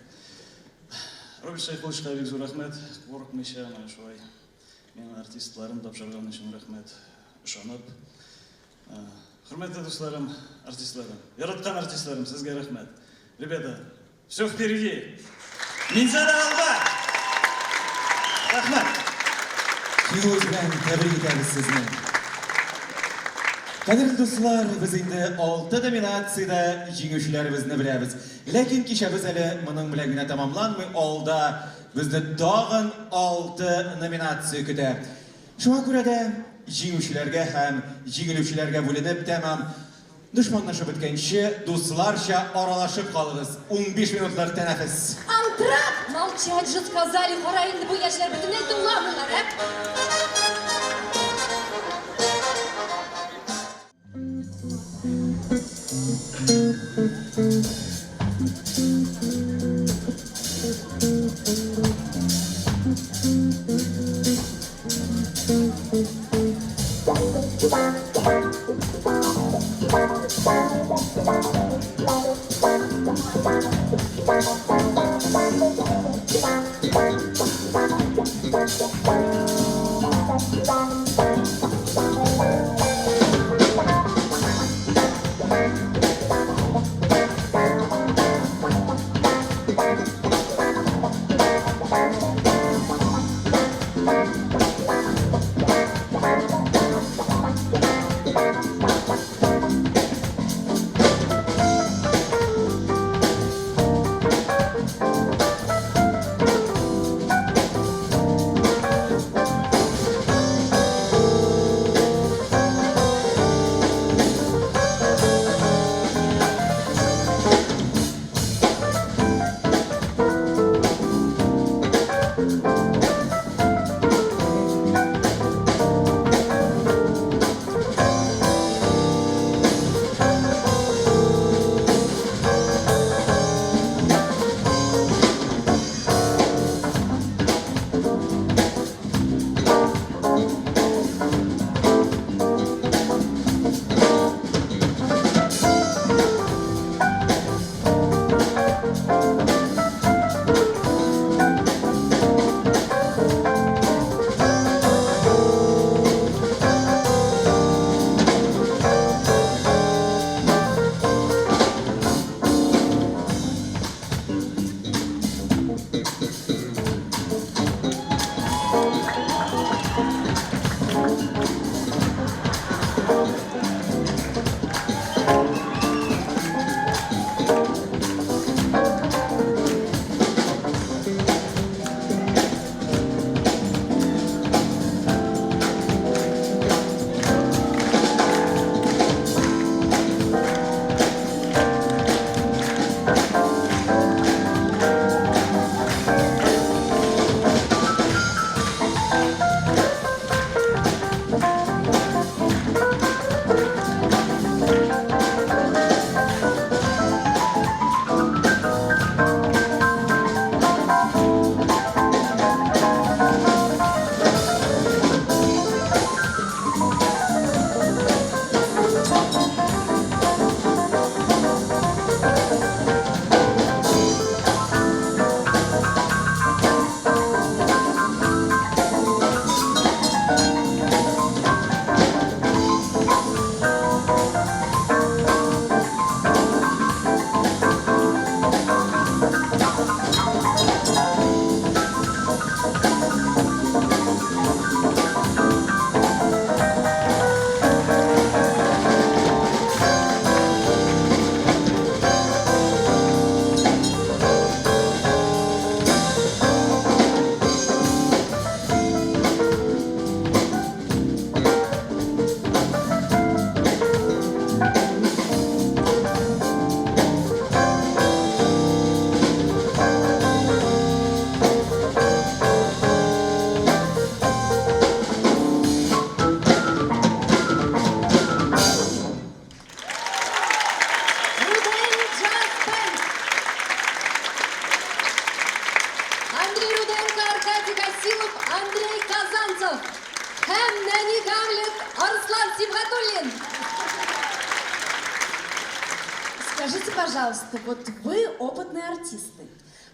[SPEAKER 19] Роберт Шәйхулловичка бик зур рәхмәт, курыкмыйча, менә шулай Миңа артистларын тапшырган өчен рәхмәт. Ышанып. Хөрмәтле дусларым, артистларым, яраткан артистларым, сезгә рәхмәт. Ребята, все впереди. Минзәлә алда! Рәхмәт!
[SPEAKER 2] Җиңүегез белән тәбрик итәбез сезне. Кадерле дуслар, без инде алты номинациядә җиңүчеләребезне беләбез. Ләкин кичәбез әле моның белән генә тәмамланмый, алда безне тагын алты номинация көтә. Шуңа күрә дә җиңүчеләргә һәм җиңелүчеләргә бүленеп тәмам Дошманлашып беткәнче, дусларча аралашып калыгыз. 15 минутлык тәнәфес.
[SPEAKER 3] Антракт! Молчать же сказали, кара инде бу яшьләр бөтенләй тыңламыйлар, ә? Андрей Руденко, Аркадий Гасилов, Андрей Казанцев һәм нәни Гамлет Арслан Сибгатуллин.
[SPEAKER 5] Скажите, пожалуйста, вот вы опытные артисты.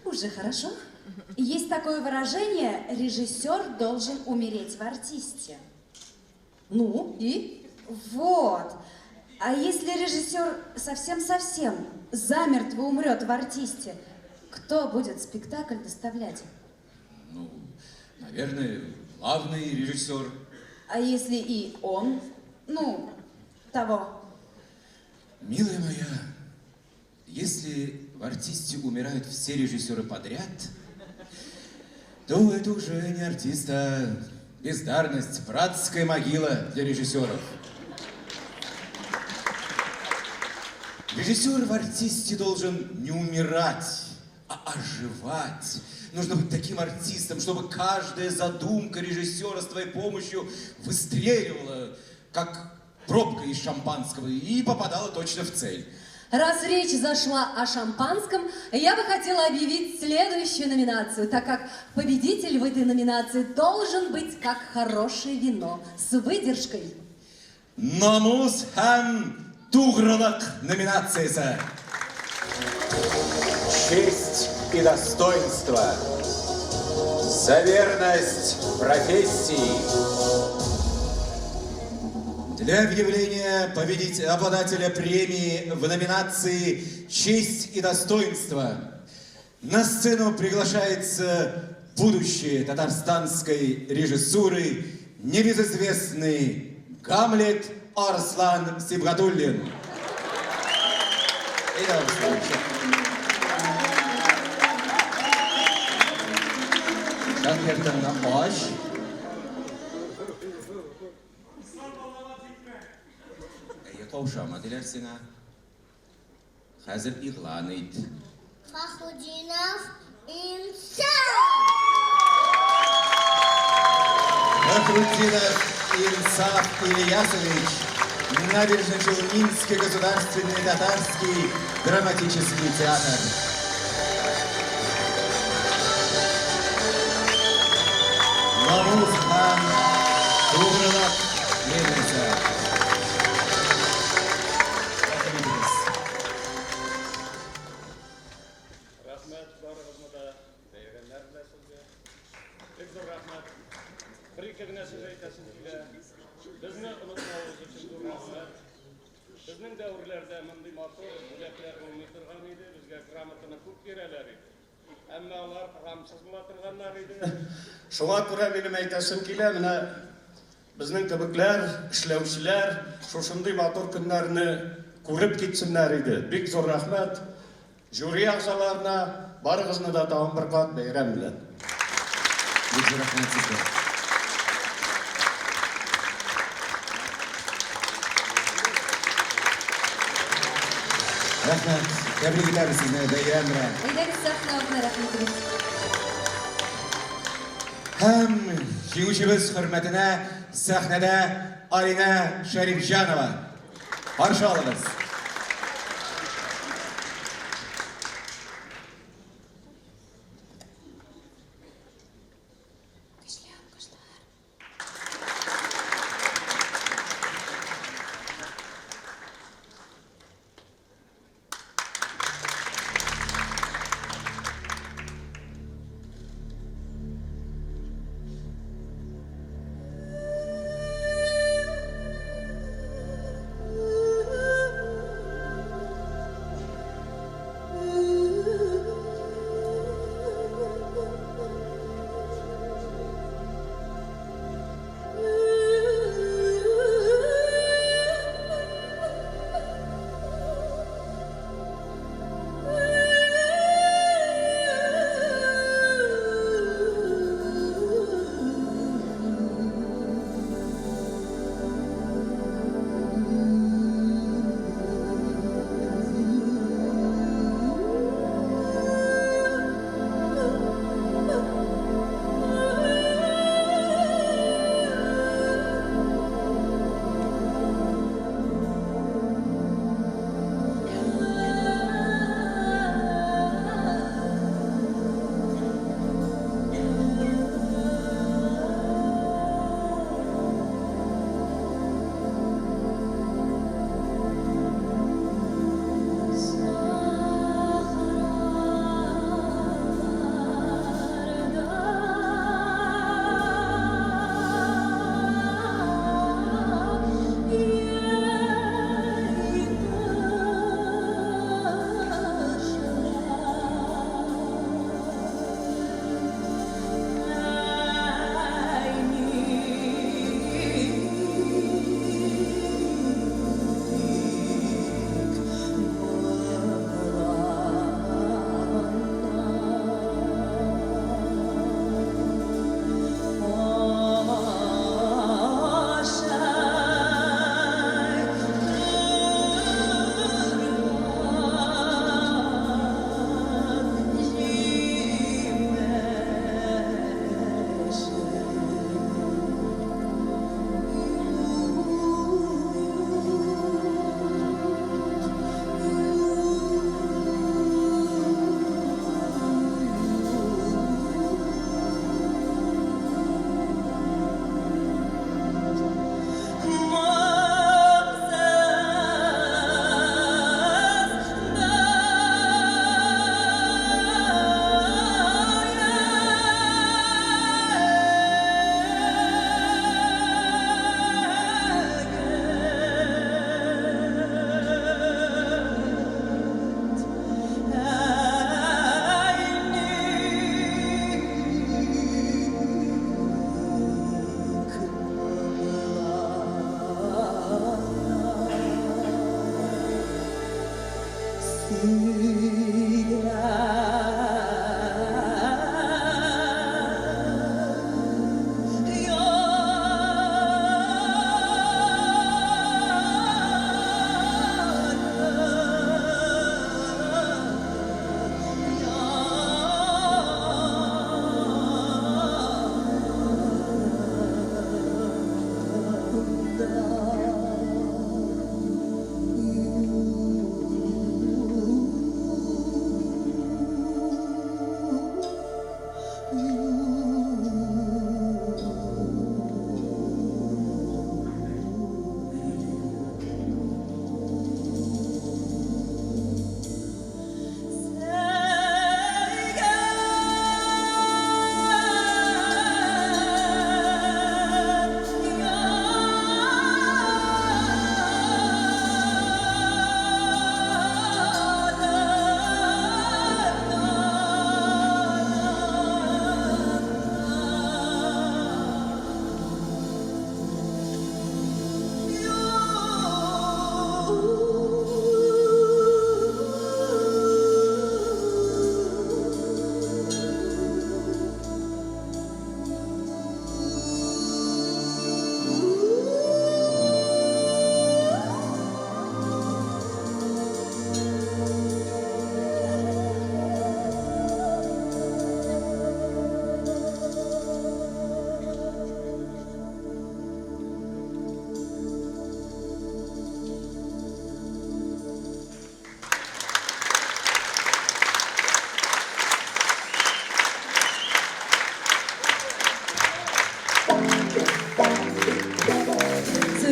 [SPEAKER 5] Уже хорошо. Есть такое выражение «режиссер должен умереть в артисте». Ну и? Вот. А если режиссер совсем-совсем замертво умрет в артисте, кто будет спектакль доставлять?
[SPEAKER 6] Ну, наверное, главный режиссер.
[SPEAKER 5] А если и он, ну, того?
[SPEAKER 6] Милая моя, если в артисте умирают все режиссеры подряд, то это уже не артист, а бездарность, братская могила для режиссеров. Режиссер в артисте должен не умирать, а оживать. Нужно быть таким артистом, чтобы каждая задумка режиссера с твоей помощью выстреливала, как пробка из шампанского, и попадала точно в цель.
[SPEAKER 3] Раз речь зашла о шампанском, я бы хотела объявить следующую номинацию, так как победитель в этой номинации должен быть как хорошее вино, с выдержкой.
[SPEAKER 6] Намус һәм тугрылык номинациясе.
[SPEAKER 4] Честь и достоинство. За верность профессии.
[SPEAKER 6] Для объявления победителя, обладателя премии в номинации «Честь и достоинство» на сцену приглашается будущее татарстанской режиссуры, небезызвестный Гамлет Арслан Сибгатуллин. Конвертыңны ач. Әйе, каушама диләр сиңа. Хәзер игълан ит.
[SPEAKER 20] Фахрутдинов Инсаф!
[SPEAKER 6] Фахрутдинов Инсаф Ильясович, Набережно-Челнинский государственный татарский драматический театр. Намус һәм тугрылык премиясе. Рәхим итегез.
[SPEAKER 21] Рәхмәт барыгызны да бәйрәмнәр белән сезгә. Бик зур рәхмәт. Бер-ике генә сүз әйтәсем килә. Безне онытмавыгыз өчен зур рәхмәт. Безнең дәверләрдә мондый матур бүләкләр булмый торган иде. Безгә грамотаны күп бирәләр иде. Әмма алар гамьсез була торганнар иде. Шуңа күрә минем әйтәсем килә, менә безнең кебекләр, эшләүчеләр шушындый матур көннәрне күреп китсеннәр иде. Бик зур рәхмәт жюри әгъзаларына, барыгызны да тагын бер кат бәйрәм белән.
[SPEAKER 6] Бик зур рәхмәт сезгә. Рәхмәт. Тәбрик итәбез сезне бәйрәм белән.
[SPEAKER 3] Әйдәгез сәхнә артына рәхим итегез.
[SPEAKER 6] Һәм җиңүчебез хөрмәтенә сәхнәдә Алинә Шәрипҗанова. Каршы алыгыз.
[SPEAKER 5] Көчле алкышлар.
[SPEAKER 8] Зур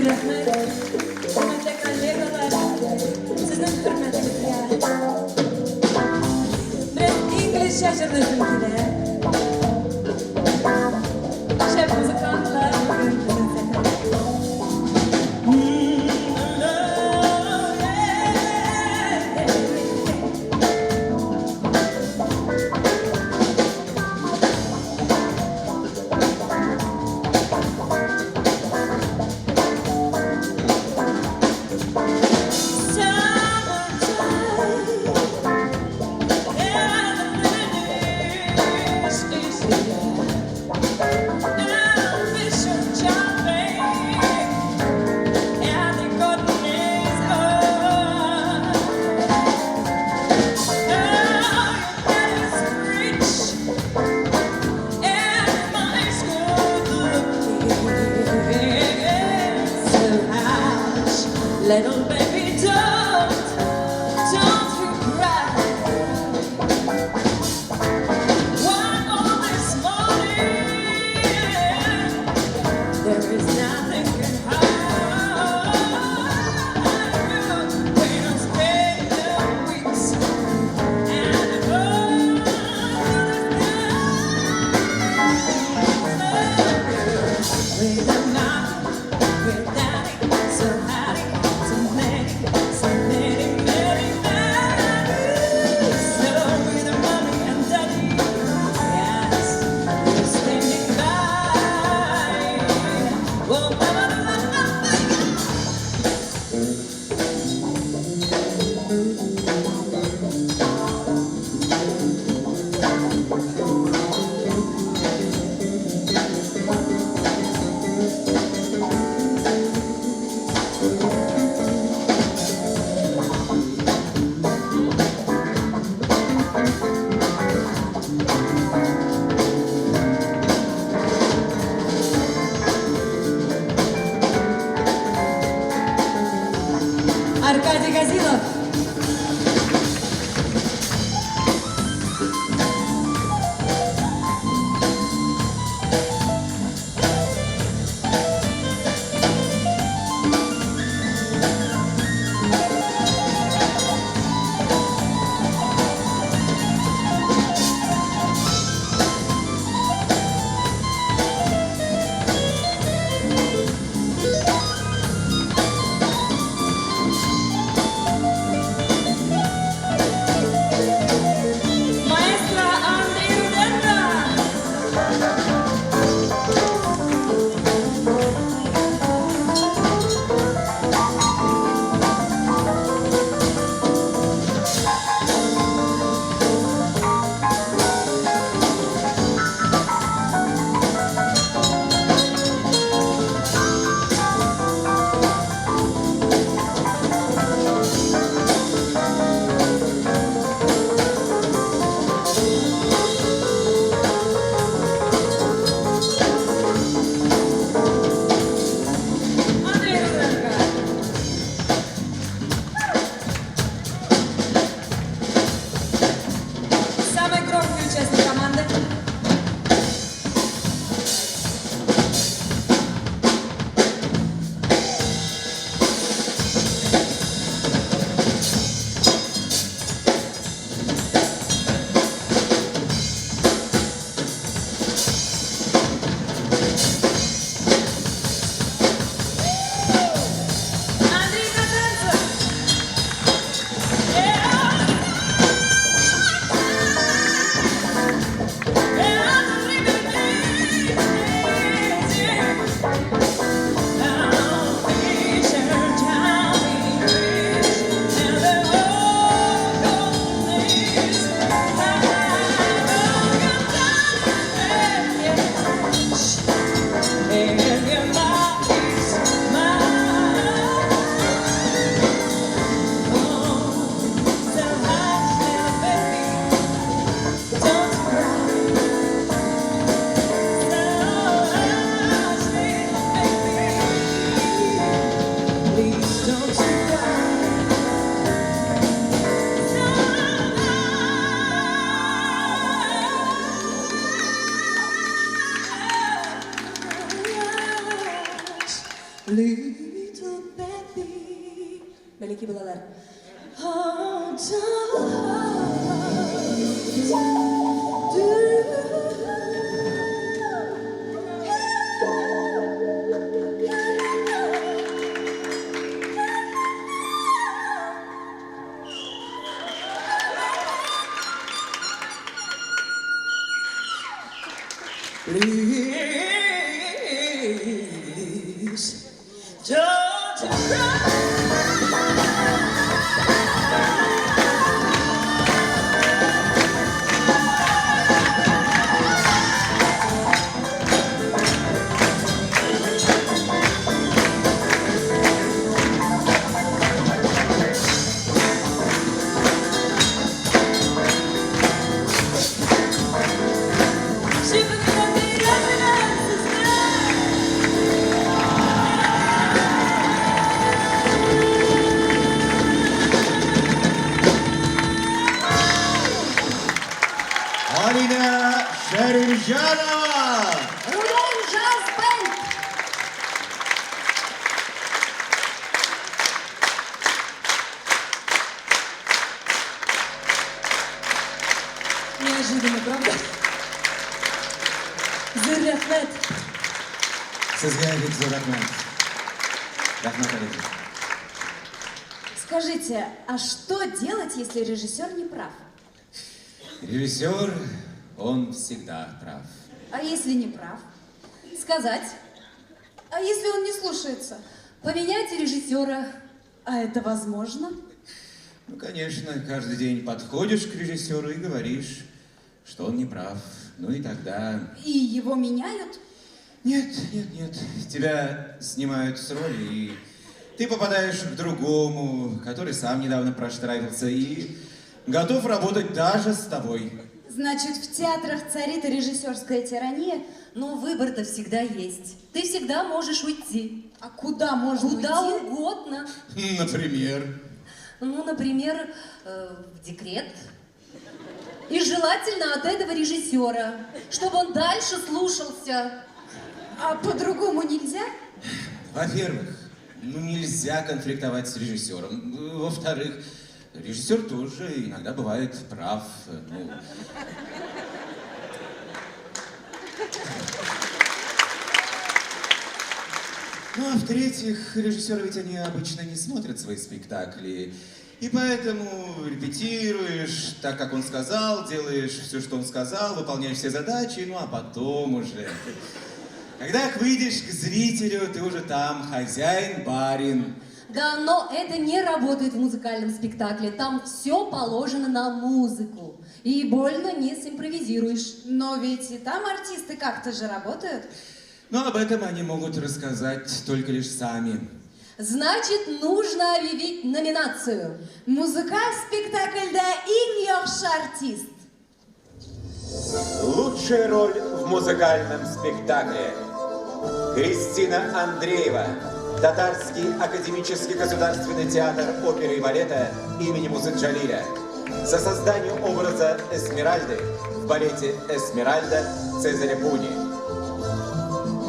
[SPEAKER 8] рәхмәт, хөрмәтле коллегалар, сезнең хөрмәтегезгә. Менә инглизчә җырлыйсым килә. Шәп музыкантлар бүген безнең сәхнәдә.
[SPEAKER 1] Please don't you cry.
[SPEAKER 2] Алинә Шәрифҗанова!
[SPEAKER 3] Рулен Джаз Бенд!
[SPEAKER 8] Неожиданно, правда? Зур рәхмәт.
[SPEAKER 2] Сезгә бик зур рәхмәт. Рәхмәт, Алинә.
[SPEAKER 5] Скажите, а что делать, если режиссер не прав?
[SPEAKER 6] Режиссер, он всегда прав.
[SPEAKER 5] А если не прав?
[SPEAKER 3] Сказать.
[SPEAKER 5] А если он не слушается?
[SPEAKER 3] Поменять режиссера.
[SPEAKER 5] А это возможно?
[SPEAKER 6] Ну, конечно, каждый день подходишь к режиссеру и говоришь, что он не прав. Ну и тогда...
[SPEAKER 5] И его меняют?
[SPEAKER 6] Нет, нет, нет. Тебя снимают с роли, и ты попадаешь к другому, который сам недавно проштрафился и готов работать даже с тобой.
[SPEAKER 5] Значит, в театрах царит режиссерская тирания?
[SPEAKER 3] Но выбор-то всегда есть. Ты всегда можешь уйти.
[SPEAKER 5] А куда можно
[SPEAKER 3] Куда
[SPEAKER 5] уйти?
[SPEAKER 3] Угодно.
[SPEAKER 6] Например?
[SPEAKER 3] Ну, например, в декрет. И желательно от этого режиссера, чтобы он дальше слушался.
[SPEAKER 5] А по-другому нельзя?
[SPEAKER 6] Во-первых, ну нельзя конфликтовать с режиссером. Во-вторых, режиссер тоже иногда бывает прав. Ну, а в-третьих, режиссеры ведь они обычно не смотрят свои спектакли. И поэтому репетируешь так, как он сказал, делаешь все, что он сказал, выполняешь все задачи, ну а потом уже... Когда выйдешь к зрителю, ты уже там хозяин, барин.
[SPEAKER 3] Да, но это не работает в музыкальном спектакле. Там все положено на музыку. И больно не симпровизируешь.
[SPEAKER 5] Но ведь и там артисты как-то же работают.
[SPEAKER 6] Но об этом они могут рассказать только лишь сами.
[SPEAKER 3] Значит, нужно объявить номинацию.
[SPEAKER 5] Музыкаль спектакльдә иң яхшы артист.
[SPEAKER 4] Лучшая роль в музыкальном спектакле. Кристина Андреева. Татарский академический государственный театр оперы и балета имени Мусы Джалиля. За создание образа Эсмеральды в балете «Эсмеральда» Цезаря Пуни.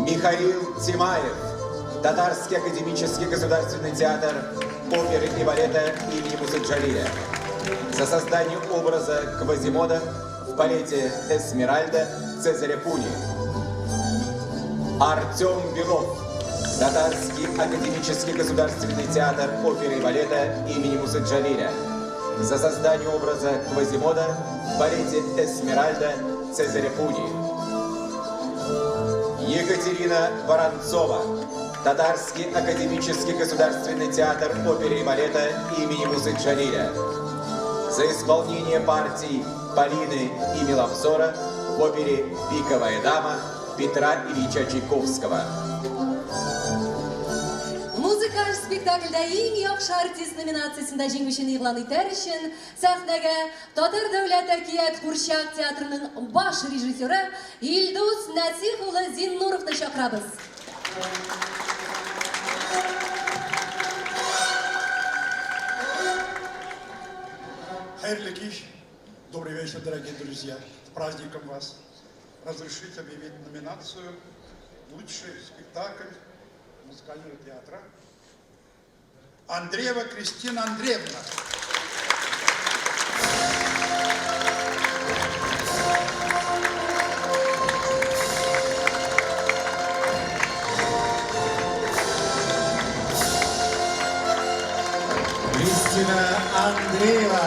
[SPEAKER 4] Михаил Тимаев. Татарский академический государственный театр оперы и балета имени Мусы Джалиля. За создание образа Квазимода в балете «Эсмеральда» Цезаря Пуни. Артем Белов. Татарский академический государственный театр оперы и балета имени Мусы Джалиля. За создание образа Квазимода в балете «Эсмеральда» Цезаря Пуни. Екатерина Воронцова. Татарский академический государственный театр оперы и балета имени Мусы Джалиля. За исполнение партий Полины и Миловзора в опере «Пиковая дама» Петра Ильича Чайковского.
[SPEAKER 3] Музыкаль спектакльдә иң яхшы артист номинациясендә җиңүчене игълан итәр өчен сәхнәгә Татар дәүләт әкият курчак театрының баш режиссеры Илдус Нәсих улы Зиннуровны чакырабыз.
[SPEAKER 17] Хәерле кич, добрый вечер, дорогие друзья. С праздником вас. Разрешите объявить номинацию «Лучший спектакль музыкального театра». Андреева Кристина Андреевна.
[SPEAKER 2] Кристина Андреева.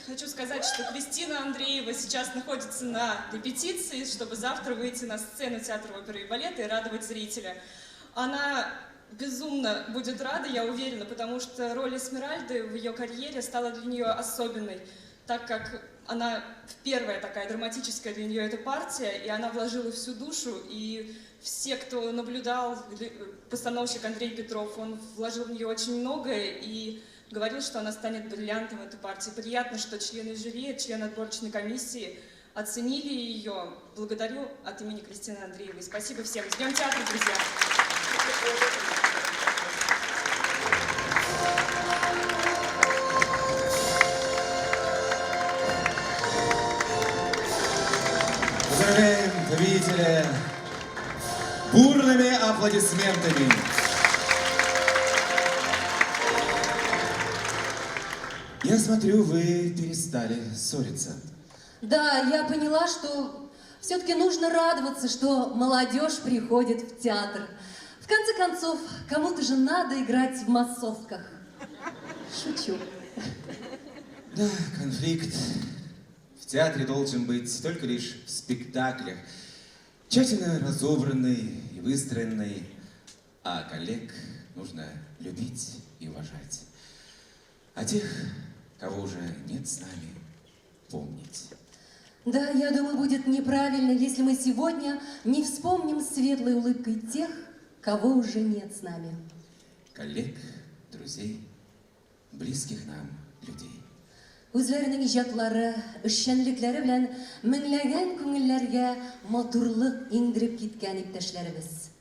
[SPEAKER 8] Хочу сказать, что Кристина Андреева сейчас находится на репетиции, чтобы завтра выйти на сцену театра оперы и балета и радовать зрителя. Она безумно будет рада, я уверена, потому что роль Эсмеральды в ее карьере стала для нее особенной, так как она первая такая драматическая для нее эта партия, и она вложила всю душу, и все, кто наблюдал, постановщик Андрей Петров, он вложил в нее очень многое и говорил, что она станет бриллиантом этой партии. Приятно, что члены жюри, члены отборочной комиссии оценили ее. Благодарю от имени Кристины Андреевой. Спасибо всем. С Днем театра, друзья!
[SPEAKER 2] Поздравляем победителя бурными аплодисментами. Я смотрю, вы перестали ссориться.
[SPEAKER 3] Да, я поняла, что все-таки нужно радоваться, что молодежь приходит в театр. В конце концов, кому-то же надо играть в массовках. Шучу.
[SPEAKER 2] Да, конфликт в театре должен быть только лишь в спектаклях, тщательно разобранный и выстроенный, а коллег нужно любить и уважать. А тех, кого уже нет с нами, помнить.
[SPEAKER 3] Да, я думаю, будет неправильно, если мы сегодня не вспомним светлой улыбкой тех, кого уже нет с нами.
[SPEAKER 2] Коллег, друзей, близких нам людей.
[SPEAKER 3] Үзләренең иҗатлары, эшчәнлекләре белән меңләгән күңелләргә матурлык иңдереп киткән иптәшләребез.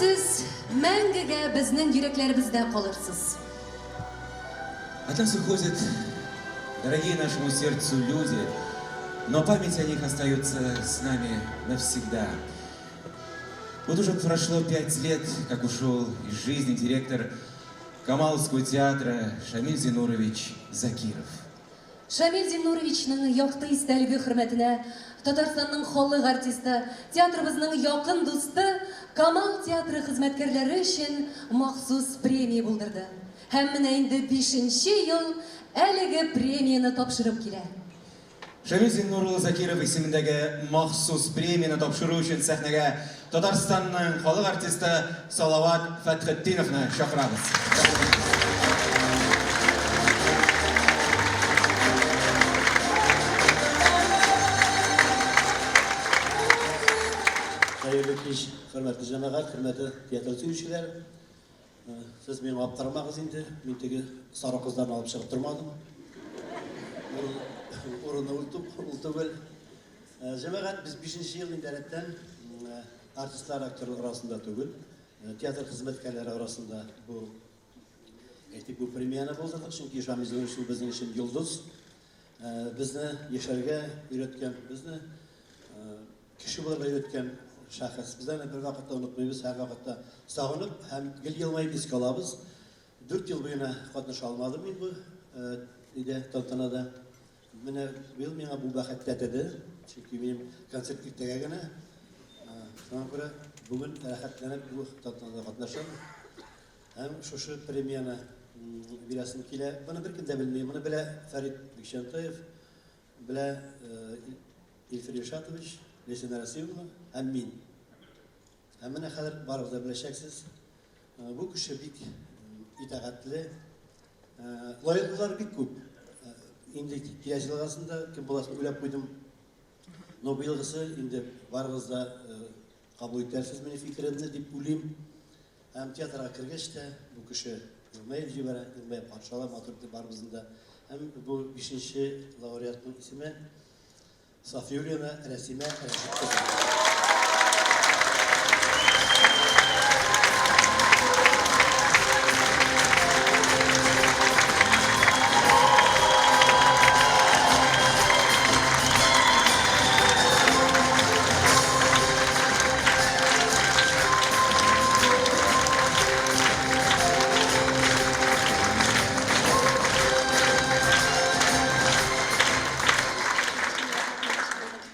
[SPEAKER 3] Сез мәңгегә безнең йөрәкләребездә калырсыз.
[SPEAKER 2] От нас уходят дорогие нашему сердцу люди, но память о них остается с нами навсегда. Вот уже прошло 5 лет, как ушел из жизни директор Камаловского театра Шамиль Зинурович Закиров.
[SPEAKER 3] Шамил Зиннуровичның якты истәлеге хөрмәтенә Татарстанның халык артисты, театрыбызның якын дусты Камал театры хезмәткәрләре өчен махсус премия булдырды. Һәм менә инде бишенче ел әлеге премияне тапшырып килә.
[SPEAKER 2] Шамил Зиннур улы Закиров исемендәге махсус премияне тапшыру өчен сәхнәгә Татарстанның халык артисты Салават Фәтхетдиновны чакырабыз.
[SPEAKER 9] Хәерле кич, хөрмәтле җәмәгать, хөрмәтле театр сөючеләр. Сез миңа аптырамагыз инде, мин теге сары кызларны алып чыгып тормадым. Урыны ул түгел. Җәмәгать, без бишенче ел инде рәттән артистлар, актерлар арасында түгел, театр хезмәткәрләре арасында бу әйтик, бу премияне булдырдык, чөнки Шамил Зиннурович ул безнең өчен йолдыз. Безне яшәргә өйрәткән, безне кеше булырга өйрәткән шәхес. Без аны бервакытта онытмыйбыз, һәрвакытта сагынып һәм гел елмаеп искә алабыз. Дүрт ел буена катнаша алмадым мин бу өйдә, тантанада. Менә быел миңа бу бәхет тәтеде, чөнки минем концерт иртәгә генә. Шуңа күрә бүген рәхәтләнеп бу тантанада катнашам. Һәм шушы премияне бирәсем килә. Моны беркем дә белми. Моны белә Фәрит Бикчәнтаев, белә Илфир Илшатович, Ләйсән Расимовна һәм мин. Һәм менә хәзер барыгыз да беләчәксез. Бу кеше бик итагатьле. Лаеклылар бик күп. Инде киләсе елгасында кем буласын уйлап куйдым. Но быелгысы инде барыгыз да кабул итәрсез минем фикеремне дип уйлыйм. Һәм театрга кергәч тә бу кеше елмаеп җибәрә, елмаеп каршы ала, матур итеп барыбызны да. Һәм бу бишенче лауреатның исеме Сафиуллина Рәсимә Рәшит кызы.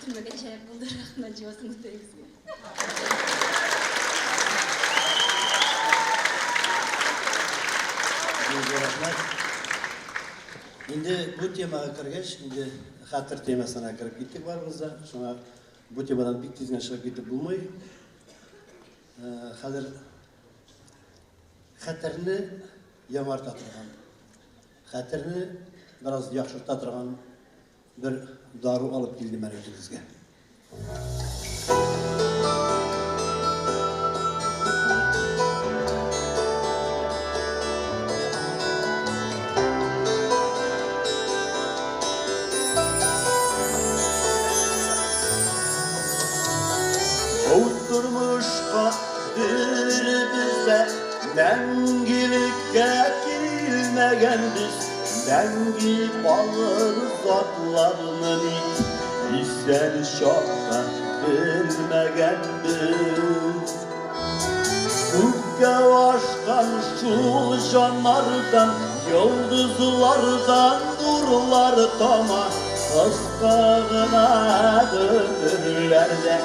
[SPEAKER 13] Көтелмәгәнчәрәк булды, рәхмәт җылысын үтәгезгә.
[SPEAKER 9] Рәхмәт. Инде бу темага кергәч, инде хәтер темасына кереп киттек барыбыз да. Шуңа бу темадан бик тиз генә чыгып китеп булмый. Хәзер хәтерне яңарта торган, хәтерне бераз яхшырта торган бер дару алып килдем әле үзегезгә.
[SPEAKER 22] Бу тормышка беребез дә мәңгелеккә килмәгәнбез, мәңге калыр затларны ник исән чакта белмәгәнбез. Күккә ашкан шул җаннардан, йолдызлардан нурлар тама, кыска гына гомерләрдә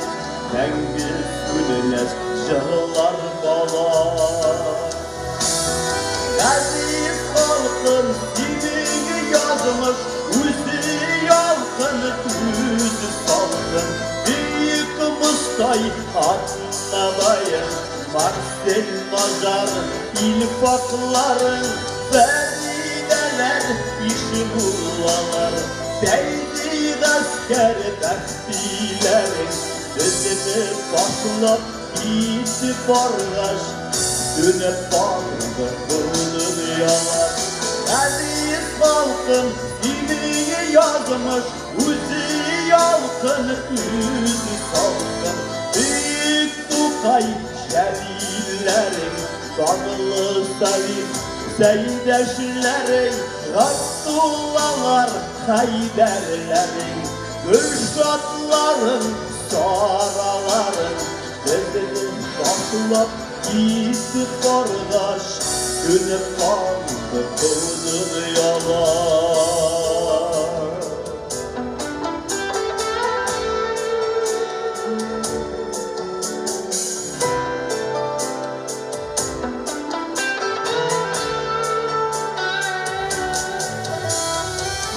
[SPEAKER 22] мәңге сүнмәс җырлар кала. Газиз халкым, синең язмыш үзе ялкын, үзе салкын. Бөек Мостай, Атнабаев, Марсель Наҗар, Илфакларың, Фәридәләр, Ишмуллалар, Фәйзи Гаскәр, Бәхтиләрең безне ташлап китеп баргач, сүнеп барды бу дөньялар. Газиз халкым, синең язмыш үзе ялкын, үзе салкын. Бөек Тукай, Җәлилләрең, данлы Салих, Сәйдәшләрең, Габдуллалар, Хәйдәрләрең, Гөлшатларың, Сараларың, безне ташлап китеп баргач, Сүнеп калды бу дөньялар.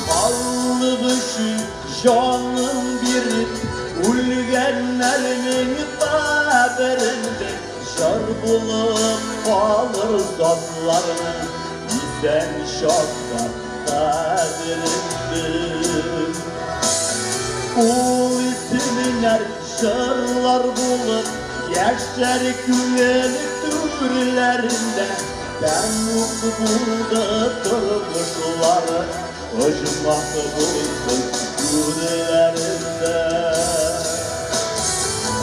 [SPEAKER 22] Халык өчен җанын биреп үлгәннәрнең каберендә җыр булып калыр затларның исән чакта кадерен бел. Ул исемнәр җырлар булып яшәр күңел түрләрендә тәмуг булды тормышлары оҗмах булсын гүрләрендә.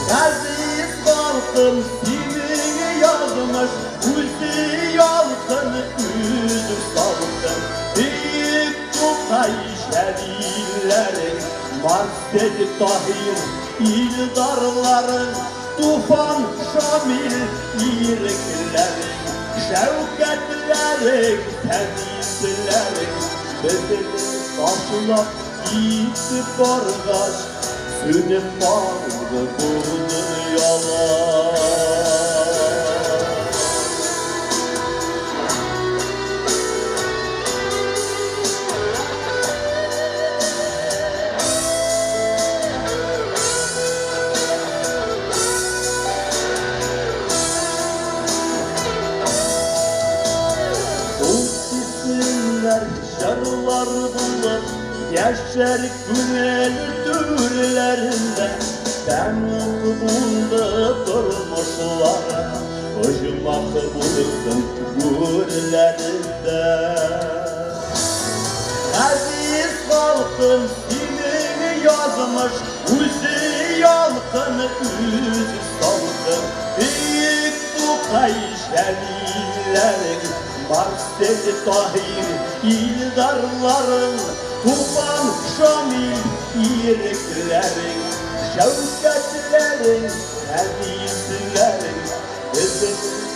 [SPEAKER 22] Газиз халкым, синең язмыш үзе ялкын, үзе салкын. Бөек Тукай Җәлилләрең, Марсель Таһир Илдарларың, Туфан Шамил Ирекләрең, Шәүкәтләрең, Фәнисләрең безне ташлап китеп баргач, сүнеп калды бу дөньялар. Ул исемнәр җырлар булып яшәр күңел түрләрендә тәмуг булды тормышлары оҗмах булсын гүрләрендә. Газиз халкым, синең язмыш үзе ялкын, үзе салкын. Бөек Тукай Җәлилләрең, Марсель Таһир Илдарларың, Туфан Шамил Ирекләрең, Шәүкәтләрең, Фәнисләрең безне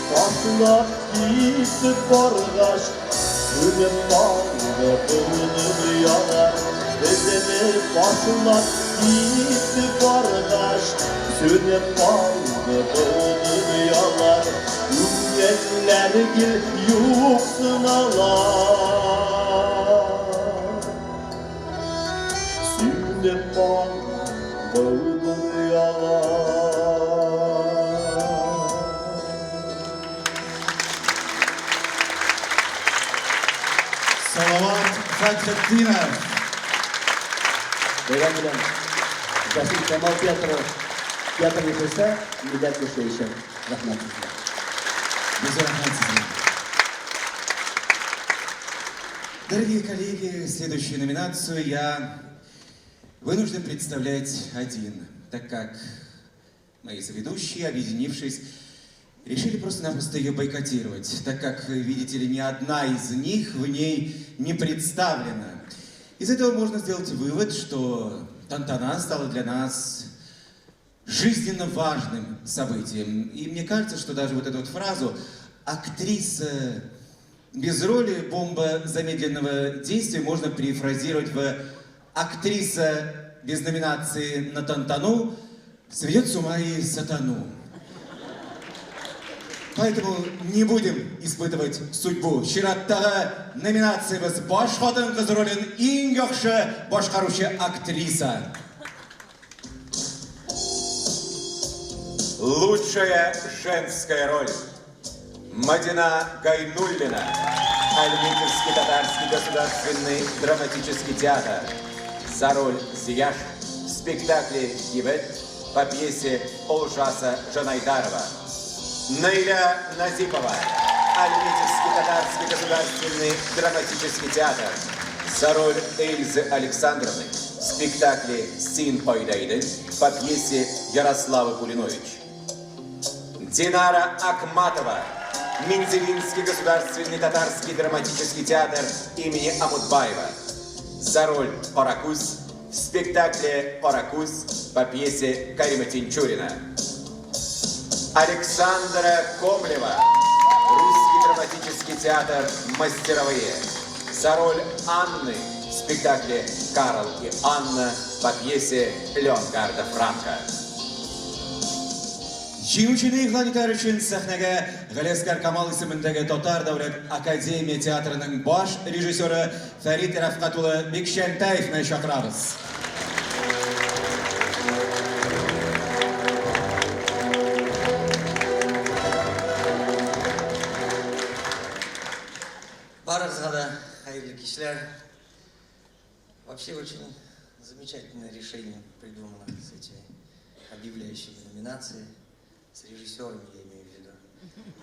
[SPEAKER 22] ташлап китеп баргач, сүнеп калды бу дөньялар. Безне ташлап китеп баргач, сүнеп калды бу дөньялар. Күңелләр гел юксыналар. Сүнеп калды бу дөньялар.
[SPEAKER 2] Салават Фәтхетдинов.
[SPEAKER 9] Бәйрәм белән Җәсүр Камал театры театр яшәсә, милләт яшәячәк. Рәхмәт сезгә.
[SPEAKER 2] Без рәхмәт сезгә. Дорогие коллеги, следующую номинацию я вынужден представлять один, так как мои соведущие, объединившись, решили просто-напросто ее бойкотировать, так как, видите ли, ни одна из них в ней не представлена. Из этого можно сделать вывод, что Тантана стала для нас жизненно важным событием. И мне кажется, что даже вот эту вот фразу «актриса без роли, бомба замедленного действия» можно перефразировать в «актриса без номинации на Тантану сведет с ума и сатану». Поэтому не будем испытывать судьбу. Чираттагы номинациябез баш хатын-кыз ролен иң яхшы башкаручы актриса.
[SPEAKER 4] Лучшая женская роль. Мадина Гайнуллина. Альметьевский татарский государственный драматический театр. За роль Зияш в спектакле «Кибет» по пьесе Олжаса Жанайдарова. Наиля Назипова. Альметьевский татарский государственный драматический театр. За роль Эльзы Александровны в спектакле «Син кайда идең» по пьесе Ярославы Кулинович. Динара Акматова. Мензелинский государственный татарский драматический театр имени Амутбаева. За роль Каракүз в спектакле «Каракүз» по пьесе Карима Тинчурина. Александра Комлева. Русский драматический театр «Мастеровые» за роль Анны в спектакле «Карл и Анна» по пьесе Леонгарда Франка.
[SPEAKER 2] Җиңүчене игълан итәр өчен сәхнәгә Галиәсгар Камал исемендәге Татар дәүләт академия театрының баш режиссеры Фәрит Рәфкать улы Бикчәнтәевны чакырабыз.
[SPEAKER 11] Барыгызга да хәерле кичләр. Вообще очень замечательное решение придумано с этими объявляющими номинации, с режиссерами, я имею в виду.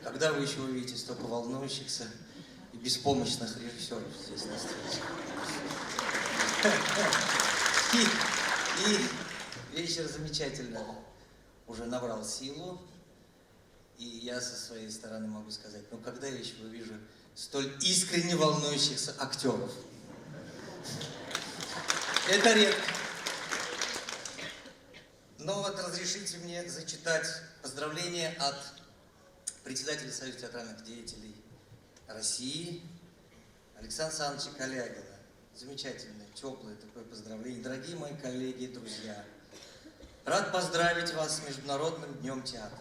[SPEAKER 11] Когда вы еще увидите столько волнующихся и беспомощных режиссеров здесь на сцене? И, и вечер замечательно уже набрал силу. И я со своей стороны могу сказать, ну когда я еще увижу столь искренне волнующихся актеров? Это редко. Но вот разрешите мне зачитать поздравления от председателя Союза театральных деятелей России Александра Александровича Калягина. Замечательное, теплое такое поздравление. Дорогие мои коллеги и друзья, рад поздравить вас с Международным днем театра.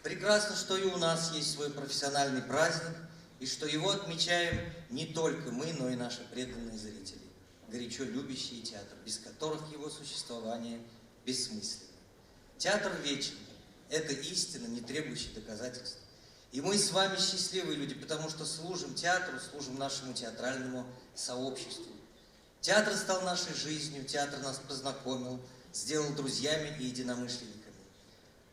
[SPEAKER 11] Прекрасно, что и у нас есть свой профессиональный праздник, и что его отмечаем не только мы, но и наши преданные зрители, горячо любящие театр, без которых его существование бессмысленно. Театр вечен. Это истина, не требующая доказательств. И мы с вами счастливые люди, потому что служим театру, служим нашему театральному сообществу. Театр стал нашей жизнью, театр нас познакомил, сделал друзьями и единомышленниками.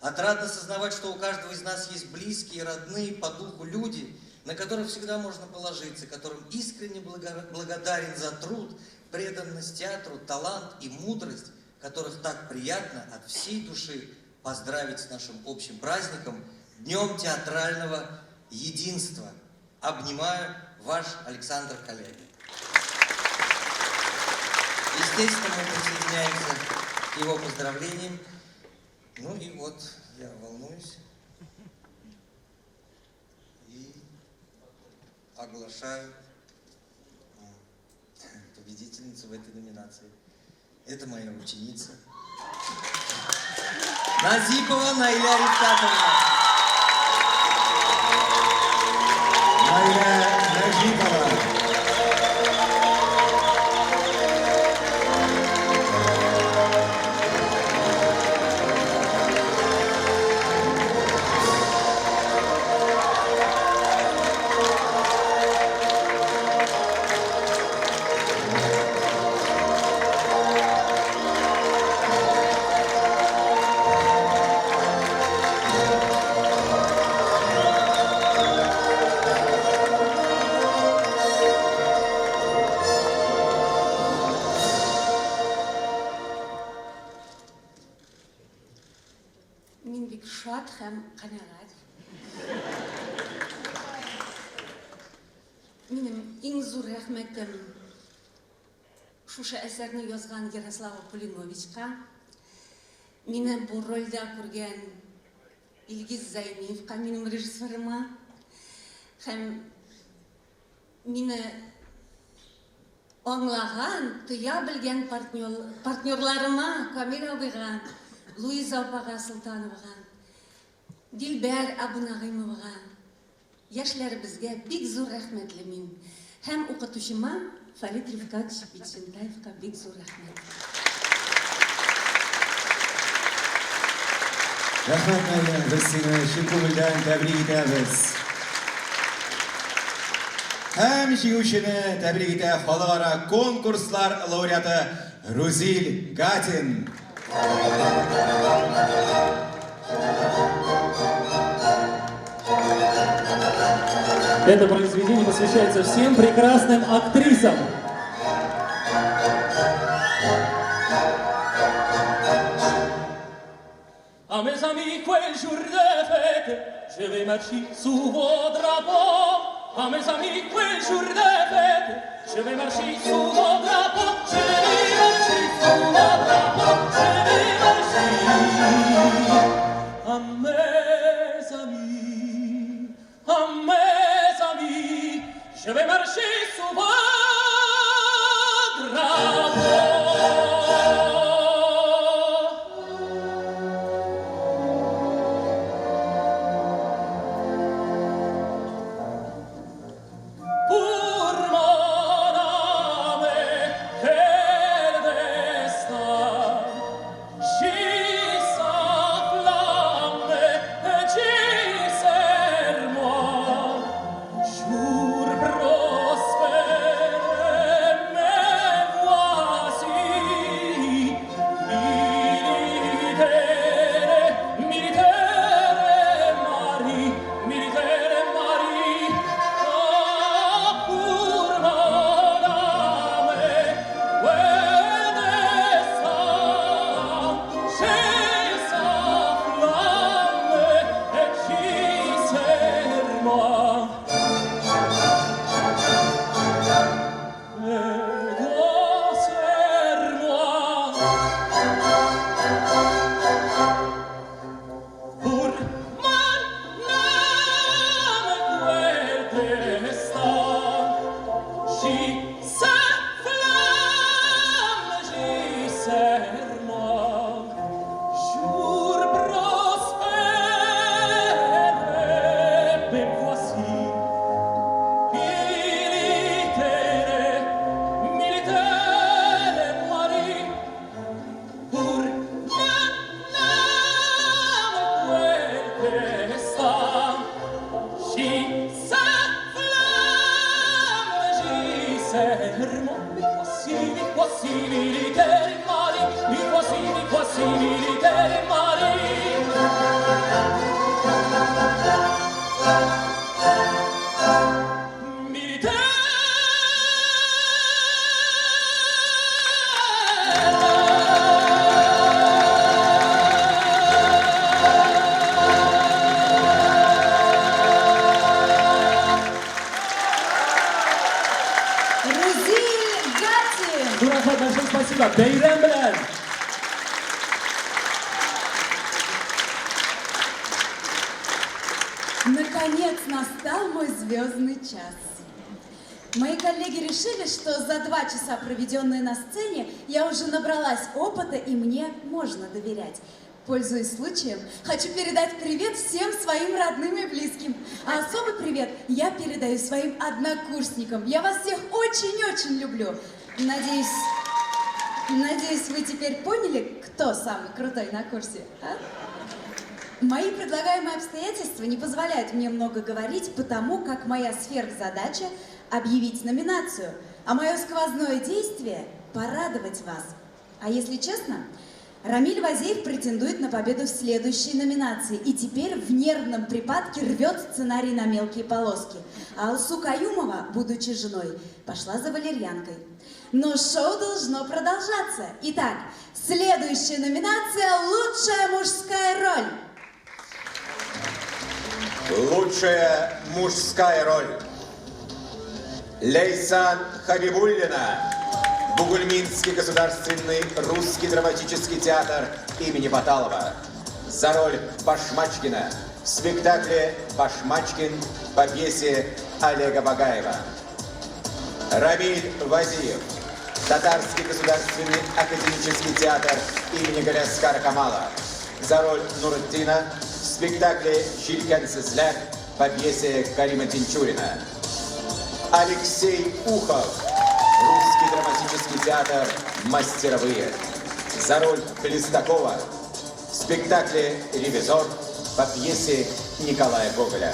[SPEAKER 11] Отрадно сознавать, что у каждого из нас есть близкие, родные по духу люди, на которых всегда можно положиться, которым искренне благодарен за труд, преданность театру, талант и мудрость, которых так приятно от всей души поздравить с нашим общим праздником, Днем театрального единства. Обнимаю, ваш Александр Калягин. Естественно, мы присоединяемся к его поздравлениям. Ну и вот, я волнуюсь и оглашаю победительницу в этой номинации. Это моя ученица Назипова Наиля Рифкатовна.
[SPEAKER 2] Наиля Назипова.
[SPEAKER 12] Мин бик шат һәм канәгать. Минем иң зур рәхмәтем шушы әсәрне язган Ярослава Пулиновичка, мине бу рольдә күргән Илгиз Зәйниевка, минем режиссерыма һәм мине аңлаган, тоя белгән партнерларыма, Камил абыйга, Луиза апага Солтановага, Дилбәр Абунагыймовага, яшьләребезгә бик зур рәхмәтле мин. Һәм укытучыма Фәрит Рифкатович Бикчәнтаевка бик зур рәхмәт.
[SPEAKER 2] Рәхмәт, Наилә, без сине чын күңелдән тәбрик итәбез. Һәм җиңүчене тәбрик итә халыкара конкурслар лауреаты Рузил Гатин.
[SPEAKER 23] Это произведение посвящается всем прекрасным актрисам.
[SPEAKER 1] À mes amis, quel jour de fête, je vais marcher sous vos drapeaux. À mes amis, quel jour de fête, je vais marcher sous vos drapeaux. Je vais marcher sous vos drapeaux, je vais marcher. À mes amis, à mes marcher sous vos drapeaux. Pour mon âme, quel destin! J'y s'enflamme, j'y serre-moi. Jour prospère, me voici. Militaire, militaire Marie, militaire Marie. Ah, pour mon âme, quel destin! J'ai s'enflamme et j'y serre-moi. Ego serre-moi. Pour mon âme, quel destin! J'y s'enflamme, j'y serre-moi. Jour prospère, me voici. Militaire, militaire Marie, pour mon âme, quel destin! J'y s'enflamme, j'y serre-moi. Mi voici, militaire Marie, mi voici, militaire Marie.
[SPEAKER 5] Рузиль Гатин!
[SPEAKER 23] Зур рәхмәт, большое спасибо. Бәйрәм белән!
[SPEAKER 5] Наконец настал мой звездный час. Мои коллеги решили, что за 2 часа, проведенные на сцене, я уже набралась опыта и мне можно доверять. Пользуясь случаем, хочу передать привет всем своим родным и близким. А особый привет я передаю своим однокурсникам. Я вас всех очень-очень люблю. Надеюсь, вы теперь поняли, кто самый крутой на курсе, а? Мои предлагаемые обстоятельства не позволяют мне много говорить, потому как моя сверхзадача – объявить номинацию, а мое сквозное действие – порадовать вас. А если честно, Рамиль Вазеев претендует на победу в следующей номинации и теперь в нервном припадке рвет сценарий на мелкие полоски. А Алсу Каюмова, будучи женой, пошла за валерьянкой. Но шоу должно продолжаться. Итак, следующая номинация – «Лучшая мужская роль».
[SPEAKER 4] Лучшая мужская роль. Лейсан Хабибуллина. Бугульминский государственный русский драматический театр имени Баталова. За роль Башмачкина в спектакле «Башмачкин» по пьесе Олега Багаева. Рамиль Вазиев. Татарский государственный академический театр имени Галиаскара Камала. За роль Нуртдина в спектакле «Җилкәнсезләр» по пьесе Карима Тинчурина. Алексей Ухов. Русский драматический театр «Мастеровые». За роль Хлестакова в спектакле «Ревизор» по пьесе Николая Гоголя.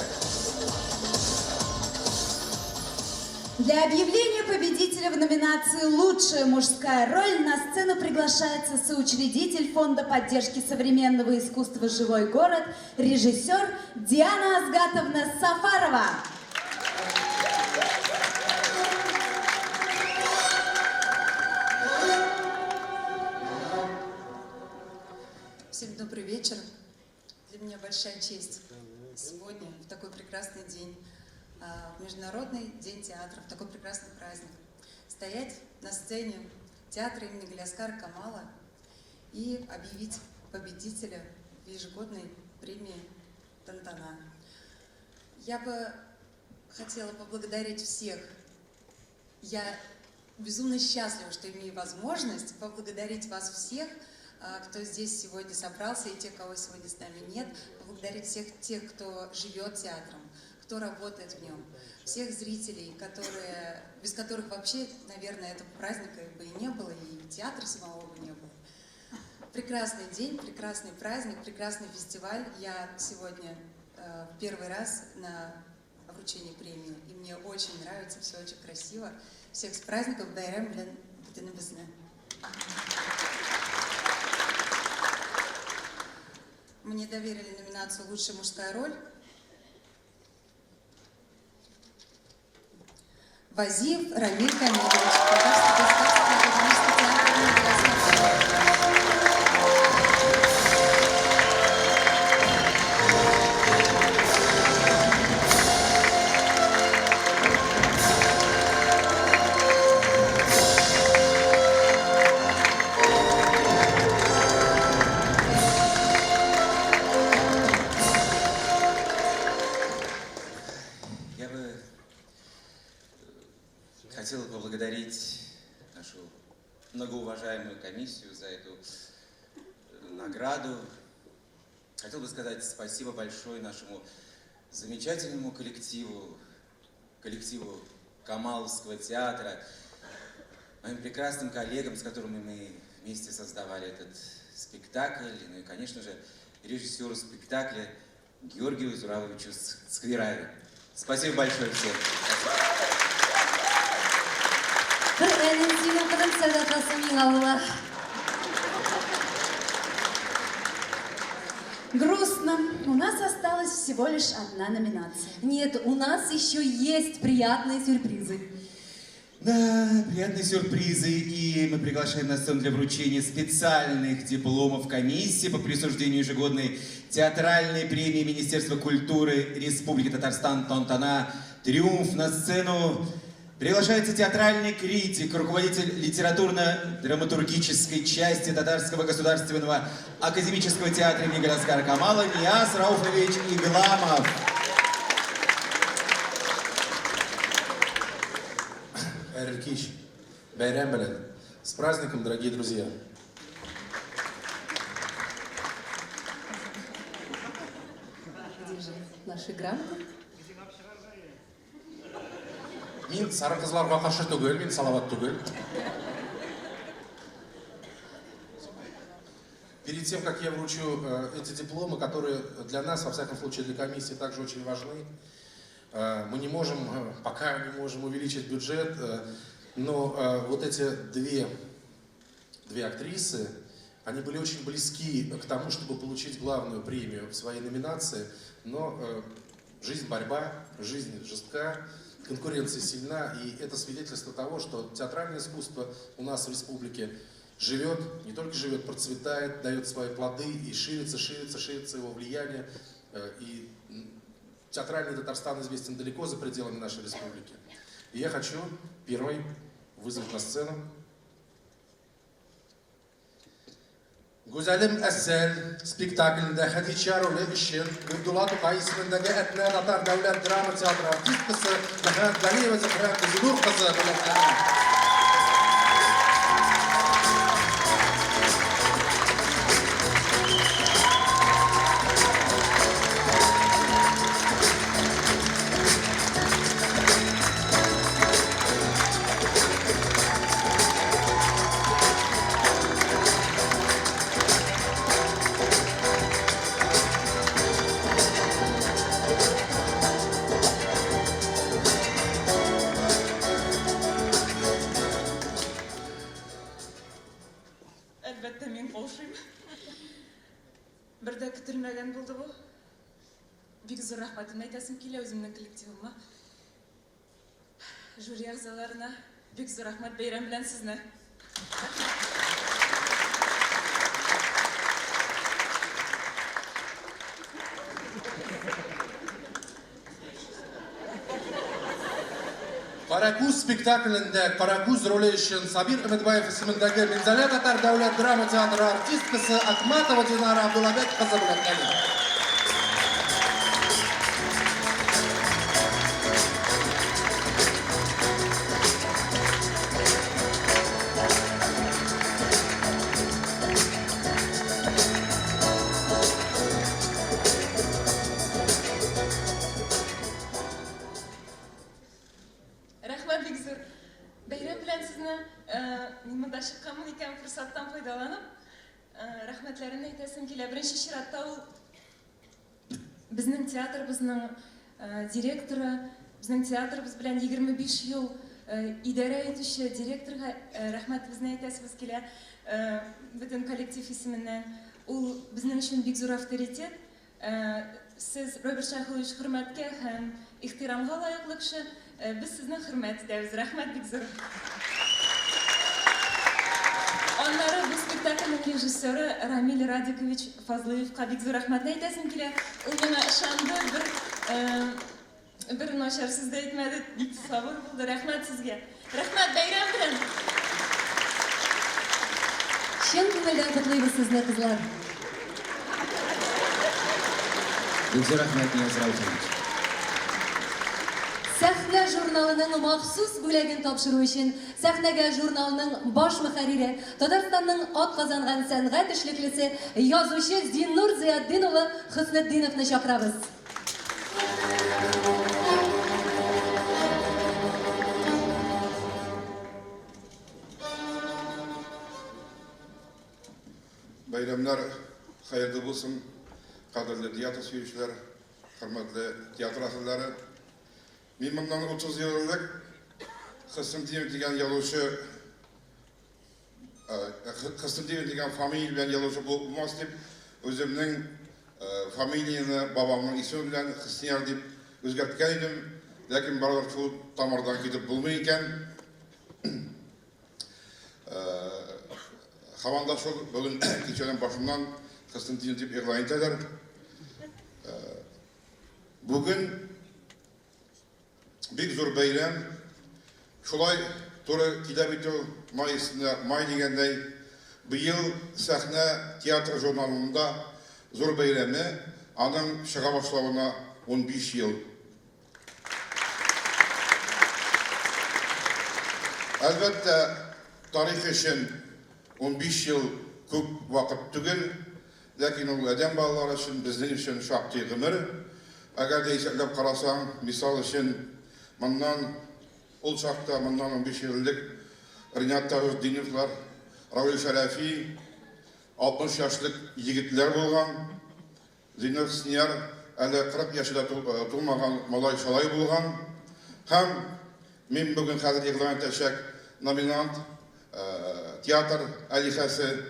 [SPEAKER 5] Для объявления победителя в номинации «Лучшая мужская роль» на сцену приглашается соучредитель Фонда поддержки современного искусства «Живой город», режиссер Диана Асгатовна Сафарова.
[SPEAKER 7] Всем добрый вечер. Для меня большая честь сегодня, в такой прекрасный день, в Международный день театра, в такой прекрасный праздник, стоять на сцене театра имени Галиаскара Камала и объявить победителя в ежегодной премии «Тантана». Я бы хотела поблагодарить всех Я безумно счастлива, что имею возможность поблагодарить вас всех, кто здесь сегодня собрался, и тех, кого сегодня с нами нет, поблагодарить всех тех, кто живет театром, кто работает в нем, всех зрителей, которые, без которых вообще, наверное, этого праздника бы и не было, и театра самого бы не было. Прекрасный день, прекрасный праздник, прекрасный фестиваль. Я сегодня первый раз на вручении премии, и мне очень нравится, все очень красиво. Всех с праздником, бәйрәм белән бөтенебезне. Мне доверили номинацию «Лучшая мужская роль». Вазиев Рамиль Камилович, Татарский государственный академический театр имени Галиаскара.
[SPEAKER 2] Я бы хотел поблагодарить нашу многоуважаемую комиссию за эту награду. Хотел бы сказать спасибо большое нашему замечательному коллективу, коллективу Камаловского театра, моим прекрасным коллегам, с которыми мы вместе создавали этот спектакль, ну и, конечно же, режиссеру спектакля Георгию Зурабовичу Цховирави. Спасибо большое всем.
[SPEAKER 3] Коръәнен син укыдың сәдакасы миңа була.
[SPEAKER 5] Грустно. У нас осталась всего лишь одна номинация.
[SPEAKER 3] Нет, у нас еще есть приятные сюрпризы.
[SPEAKER 2] Да, приятные сюрпризы. И мы приглашаем на сцену для вручения специальных дипломов комиссии по присуждению ежегодной театральной премии Министерства культуры Республики Татарстан «Тантана». «Триумф» на сцену приглашается театральный критик, руководитель литературно-драматургической части Татарского государственного академического театра имени Галиаскара Камала Нияз Рауфович Игламов.
[SPEAKER 10] Хәерле кич, бәйрәм белән. С праздником, дорогие друзья!
[SPEAKER 3] Где же наши грамоты?
[SPEAKER 10] Мин сары кызларга каршы түгел, мин Салават түгел. Перед тем, как я вручу эти дипломы, которые для нас, во всяком случае для комиссии, также очень важны, мы не можем, пока не можем увеличить бюджет, но вот эти две актрисы, они были очень близки к тому, чтобы получить главную премию в своей номинации, но жизнь борьба, жизнь жестка, конкуренция сильна, и это свидетельство того, что театральное искусство у нас в республике живет, не только живет, процветает, дает свои плоды и ширится, ширится, ширится его влияние. И театральный Татарстан известен далеко за пределами нашей республики. И я хочу первой вызвать на сцену Гүзәлем Әсәл спектаклендә Хәдичә роле өчен Габдулла Тукай исемендәге Әтнә татар дәүләт драма театры артисткасы Мөхәммәтгалиева Зөһрә Гөлзинур кызы бүләкләнә.
[SPEAKER 8] Әлбәттә, мин каушыйм. Бер дә көтелмәгән булды бу. Бик зур рәхмәтемне әйтәсем килә үземнең коллективыма. Жюри әгъзаларына бик зур рәхмәт, бәйрәм белән сезне.
[SPEAKER 10] Каракүз спектаклендә Каракүз роле өчен Сабир Өметбаев исемендәге Минзәлә татар дәүләт драма театры артисткасы Акматова Динара Абдулабек кызы бүләкләнә.
[SPEAKER 8] икән, форсаттан файдаланып, рәхмәтләремне әйтәсем килә. Беренче чиратта ул безнең театрыбызның директоры, безнең театрыбыз белән 25 ел идарә итүче директорга рәхмәтебезне әйтәсебез килә бөтен коллектив исеменнән. Ул безнең өчен бик зур авторитет. Сез, Роберт Шәйхуллович, хөрмәткә һәм ихтирамга лаеклы кеше. Без сезне хөрмәт итәбез. Рәхмәт бик зур. Аннары бу спектакльнең режиссеры Рамиль Радикович Фазлыевка бик зур рәхмәтне әйтәсем килә. Ул миңа ышанды, бер бер начар сүз дә әйтмәде, бик сабыр булды. Рәхмәт сезгә. Рәхмәт, бәйрәм белән!
[SPEAKER 3] Чын күңелдән котлыйбыз сезне, кызлар!
[SPEAKER 2] Бик зур рәхмәт, Нияз Рәүфович.
[SPEAKER 3] Сәхнә журналының махсус бүләген тапшыру өчен сәхнәгә журналның баш мөхәррире, Татарстанның атказанган сәнгать эшлеклесе, язучы Зиннур Зыятдин улы Хөснетдиновны чакырабыз.
[SPEAKER 14] Бәйрәмнәр хәерле булсын, кадерле театр сөючеләр, хөрмәтле театр әһелләре. Мин моннан 30 ел элек Хөснетдинов дигән язучы Хөснетдинов дигән фамилия белән язучы булып булмас дип, үземнең фамилияне бабамның исеме белән Хөснияр дип үзгәрткән идем. Ләкин барыбер шул тамырдан китеп булмый икән. Һаман да шул бүген кичәнең башыннан Хөснетдинов дип игълан итәләр. Бүген Бик зур бәйрәм. Шулай туры килә бит ул, май өстенә май дигәндәй. Быел Сәхнә театр журналында зур бәйрәме, аның чыга башлавына 15 ел. Әлбәттә, тарих өчен 15 ел күп вакыт түгел, ләкин ул адәм балалары өчен, безнең өчен шактый гомер. Әгәр дә исәпләп карасаң, мисал өчен, моннан, ул чакта, моннан 15 ел элек Ринат Таҗетдиновлар, Равил Шәрәфи, 60 яшьлек егетләр булган. Зиннур Хөснияр әле 40 яше дә тулмаган малай-шалай булган. Һәм мин бүген хәзер игълан итәчәк номинант, театр алиһәсе,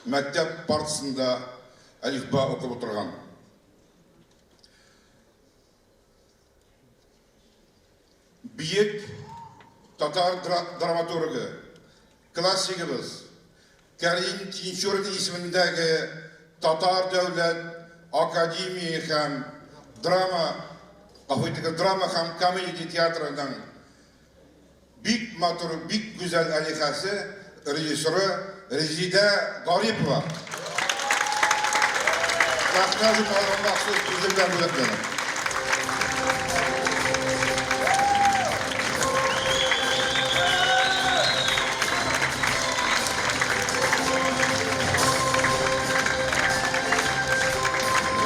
[SPEAKER 14] мәктәп партасында әлифба укып утырган. Бөек татар драматургы, классигыбыз Кәрим Тинчурин исемендәге Татар дәүләт академия һәм драма, гафу итегез, драма һәм комедия театрының Бик матур, бик гүзәл алиһәсе, режиссеры Резидә Гарипова. Сәхнә журналының махсус призы белән бүләкләнә.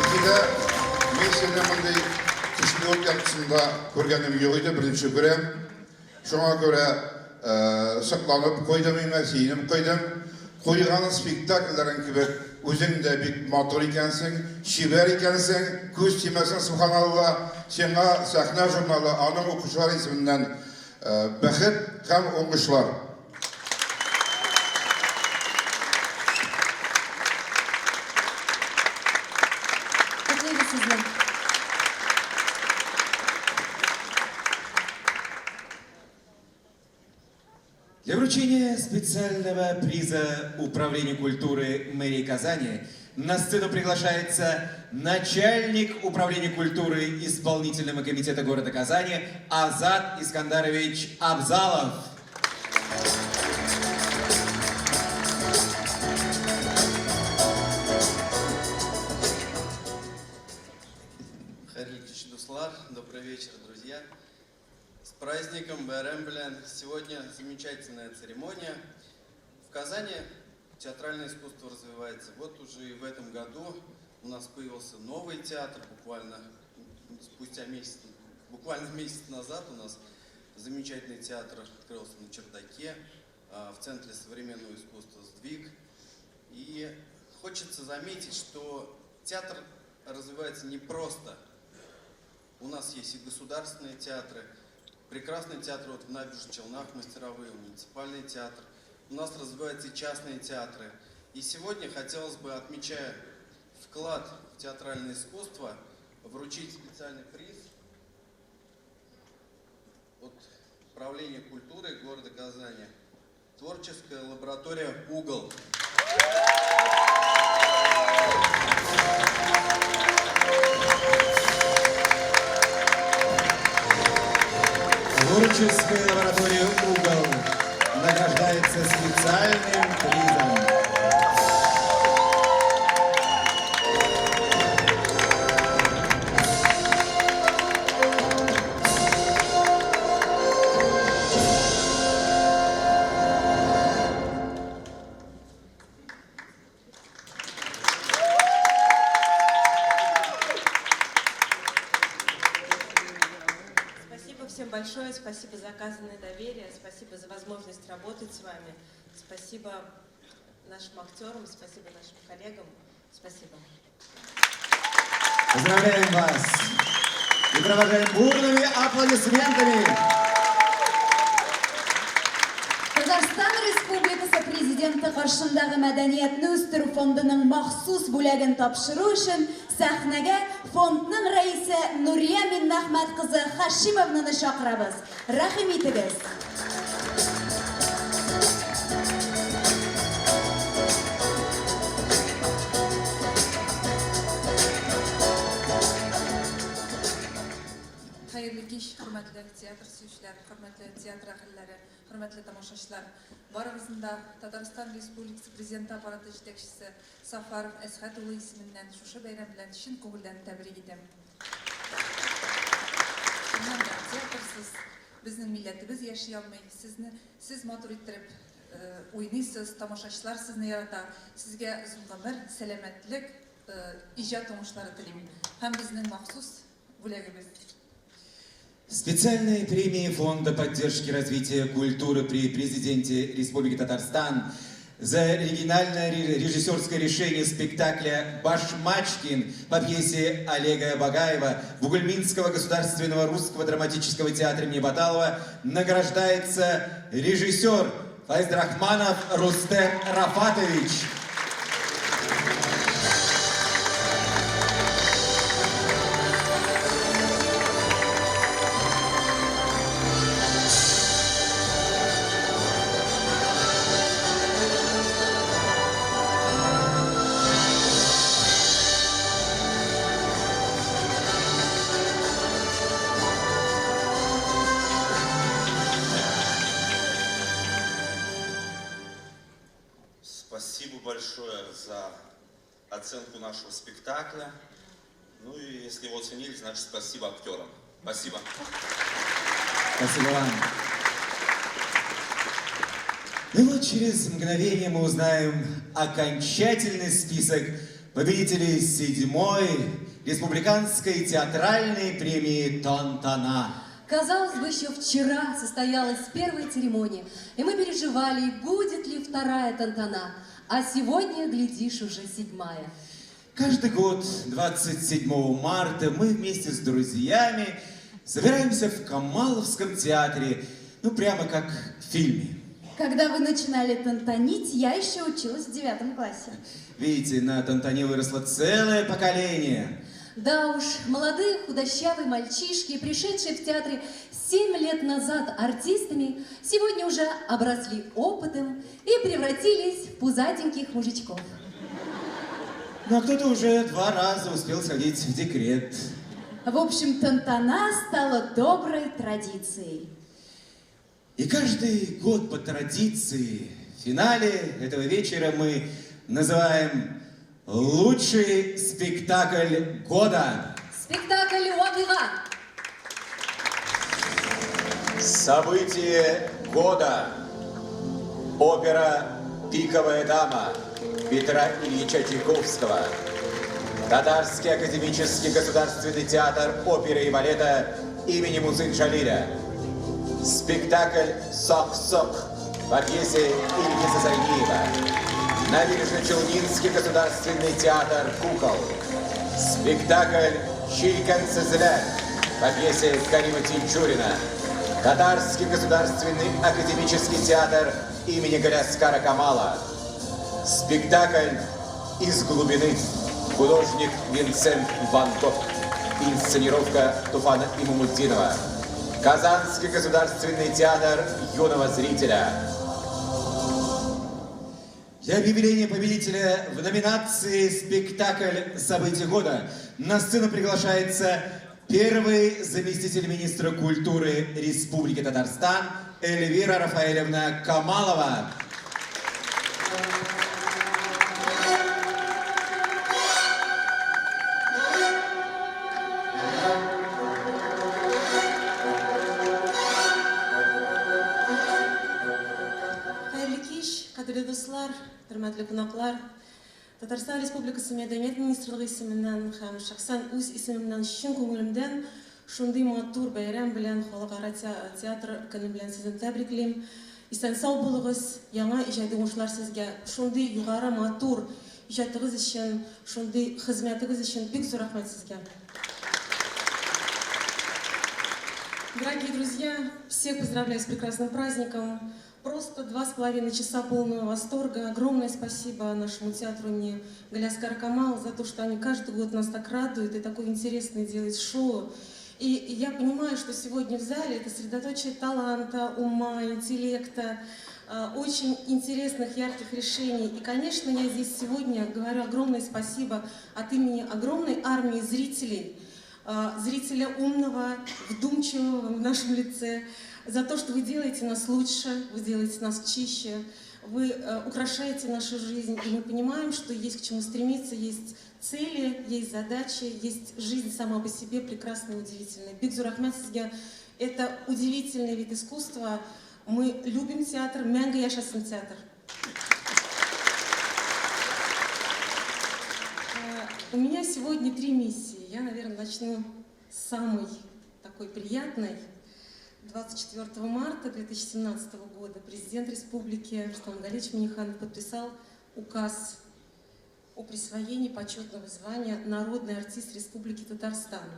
[SPEAKER 14] Резидә, мин сине мондый көчле ут яктысында күргәнем юк иде, беренче күрәм. Шуңа күрә сокланып куйдым инде, сөенеп куйдым. Куйган спектакльләрең кебек үзең дә бик матур икәнсең, чибәр икәнсең, күз тимәсен, субханалла. Сиңа Сәхнә журналы, аның укучылары исеменнән бәхет һәм уңышлар.
[SPEAKER 3] Котлыйбыз сезне.
[SPEAKER 2] Для вручения специального приза Управления культуры мэрии Казани на сцену приглашается начальник Управления культуры Исполнительного комитета города Казани Азат Искандарович Абзалов.
[SPEAKER 15] Хәерле кич, дуслар. Добрый вечер, друзья. С праздником Бәйрәм белән. Сегодня замечательная церемония. В Казани театральное искусство развивается. Вот уже и в этом году у нас появился новый театр, буквально спустя месяц, буквально месяц назад у нас замечательный театр открылся на чердаке. в Центре современного искусства «Сдвиг». И хочется заметить, что театр развивается не просто. У нас есть и государственные театры, прекрасный театр вот в Набережных Челнах, мастеровые, муниципальный театр. У нас развиваются и частные театры. И сегодня хотелось бы, отмечая вклад в театральное искусство, вручить специальный приз от Управления культуры города Казани. Творческая лаборатория «Угол».
[SPEAKER 2] Творческая лаборатория «Угол» награждается специальным призом.
[SPEAKER 8] Спасибо всем большое, спасибо за оказанное доверие, спасибо за возможность работать с вами, спасибо нашим актерам, спасибо нашим коллегам, спасибо.
[SPEAKER 2] Поздравляем вас и провожаем бурными аплодисментами.
[SPEAKER 5] Татарстан Республикасы Президенты каршындагы Мәдәниятне үстерү фондының махсус бүләген тапшыру өчен сәхнәгә фондның рәисе Нурия Миннәхмәт кызы Хашимовнаны чакырабыз. Рәхим итегез.
[SPEAKER 7] Хәерле кич, хөрмәтле театр сөючеләр, хөрмәтле театр әһелләре, хөрмәтле тамашачылар. Барыгызны да Татарстан Республикасы Президенты аппараты җитәкчесе Сафаров Әсхәт улы исеменнән шушы бәйрәм белән чын күңелдән тәбрик итәм. Чыннан да, театрсыз безнең милләтебез яши алмый. Сезне сез матур иттереп уйныйсыз, тамашачылар сезне ярата. Сезгә озын гомер, сәламәтлек, иҗат уңышлары телим. Һәм безнең махсус бүләгебез.
[SPEAKER 2] Специальная премия Фонда поддержки развития культуры при президенте Республики Татарстан за оригинальное режиссерское решение спектакля «Башмачкин» по пьесе Олега Багаева Бугульминского государственного русского драматического театра имени Баталова награждается режиссер Файзрахманов Рустем Рафатович.
[SPEAKER 16] Спасибо большое за оценку нашего спектакля. Ну и если его оценили, значит спасибо актерам. Спасибо.
[SPEAKER 2] Спасибо вам. Ну вот через мгновение мы узнаем окончательный список победителей седьмой республиканской театральной премии «Тантана».
[SPEAKER 3] Казалось бы, еще вчера состоялась первая церемония, и мы переживали, будет ли вторая тантана. А сегодня, глядишь, уже седьмая.
[SPEAKER 2] Каждый год 27 марта мы вместе с друзьями собираемся в Камаловском театре, ну прямо как в фильме.
[SPEAKER 5] Когда вы начинали тантанить, я еще училась в девятом классе.
[SPEAKER 2] Видите, на Тантане выросло целое поколение.
[SPEAKER 3] Да уж, молодые худощавые мальчишки, пришедшие в театре 7 лет назад артистами, сегодня уже обросли опытом и превратились в пузатеньких мужичков.
[SPEAKER 2] Ну а кто-то уже два раза успел сходить в декрет.
[SPEAKER 5] В общем, тантана стала доброй традицией.
[SPEAKER 2] И каждый год по традиции в финале этого вечера мы называем лучший спектакль года.
[SPEAKER 3] Спектакль «Вакыйга».
[SPEAKER 4] Событие года. Опера «Пиковая дама» Петра Ильича Чайковского. Татарский академический государственный театр оперы и балета имени Мусы Джалиля. Спектакль «Сак-Сок» по пьесе Ильгиза Зайниева. Набережно-Челнинский государственный театр кукол. Спектакль «Җилкәнсезләр» по пьесе Карима Тинчурина. Татарский государственный академический театр имени Галиаскара Камала. Спектакль «Из глубины». Художник Винсент Ван Гог. Инсценировка Туфана Имамутдинова. Казанский государственный театр юного зрителя.
[SPEAKER 2] Для объявления победителя в номинации «Спектакль событий года» на сцену приглашается первый заместитель министра культуры Республики Татарстан Эльвира Рафаэлевна Камалова.
[SPEAKER 8] Хәерле кич, кадерле дуслар, хөрмәтле кунаклар. Татарстан Республикасы Мәдәният министрлыгы исеменнән һәм шәхсән үз исемемнән чын күңелемдән шундый матур бәйрәм белән Халыкара театр көне белән сезне тәбриклим. Исән-сау булыгыз, яңа иҗади уңышлар сезгә. Шундый югары матур иҗатыгыз өчен, шундый хезмәтегез өчен бик зур рәхмәт сезгә. Дорогие друзья, всех поздравляю с прекрасным праздником. Просто 2,5 часа полного восторга. Огромное спасибо нашему театру имени Галиаскара Камала за то, что они каждый год нас так радуют и такое интересное делают шоу. И я понимаю, что сегодня в зале это средоточие таланта, ума, интеллекта, очень интересных, ярких решений. И, конечно, я здесь сегодня говорю огромное спасибо от имени огромной армии зрителей, зрителя умного, вдумчивого в нашем лице, за то, что вы делаете нас лучше, вы делаете нас чище, вы украшаете нашу жизнь, и мы понимаем, что есть к чему стремиться, есть цели, есть задачи, есть жизнь сама по себе прекрасная и удивительная. Бик зур рәхмәт сезгә, это удивительный вид искусства. Мы любим театр, мәңге яшәсен театр. У меня сегодня три миссии. Я, наверное, начну с самой такой приятной. 24 марта 2017 года президент республики Рустам Галич Минниханов подписал указ о присвоении почетного звания «Народный артист Республики Татарстан».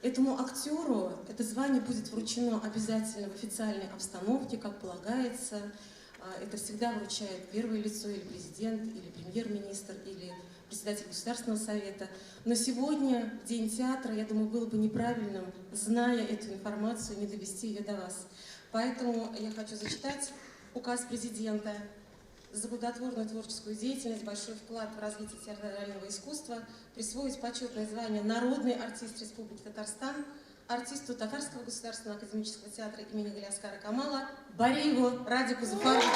[SPEAKER 8] Этому актеру это звание будет вручено обязательно в официальной обстановке, как полагается. Это всегда вручает первое лицо, или президент, или премьер-министр, или председатель Государственного совета. Но сегодня, в День театра, я думаю, было бы неправильным, зная эту информацию, не довести ее до вас. Поэтому я хочу зачитать указ президента за плодотворную творческую деятельность, большой вклад в развитие театрального искусства, присвоить почетное звание «Народный артист Республики Татарстан» артисту Татарского государственного академического театра имени Галиаскара Камала Бариеву Радику Зуфаровичу.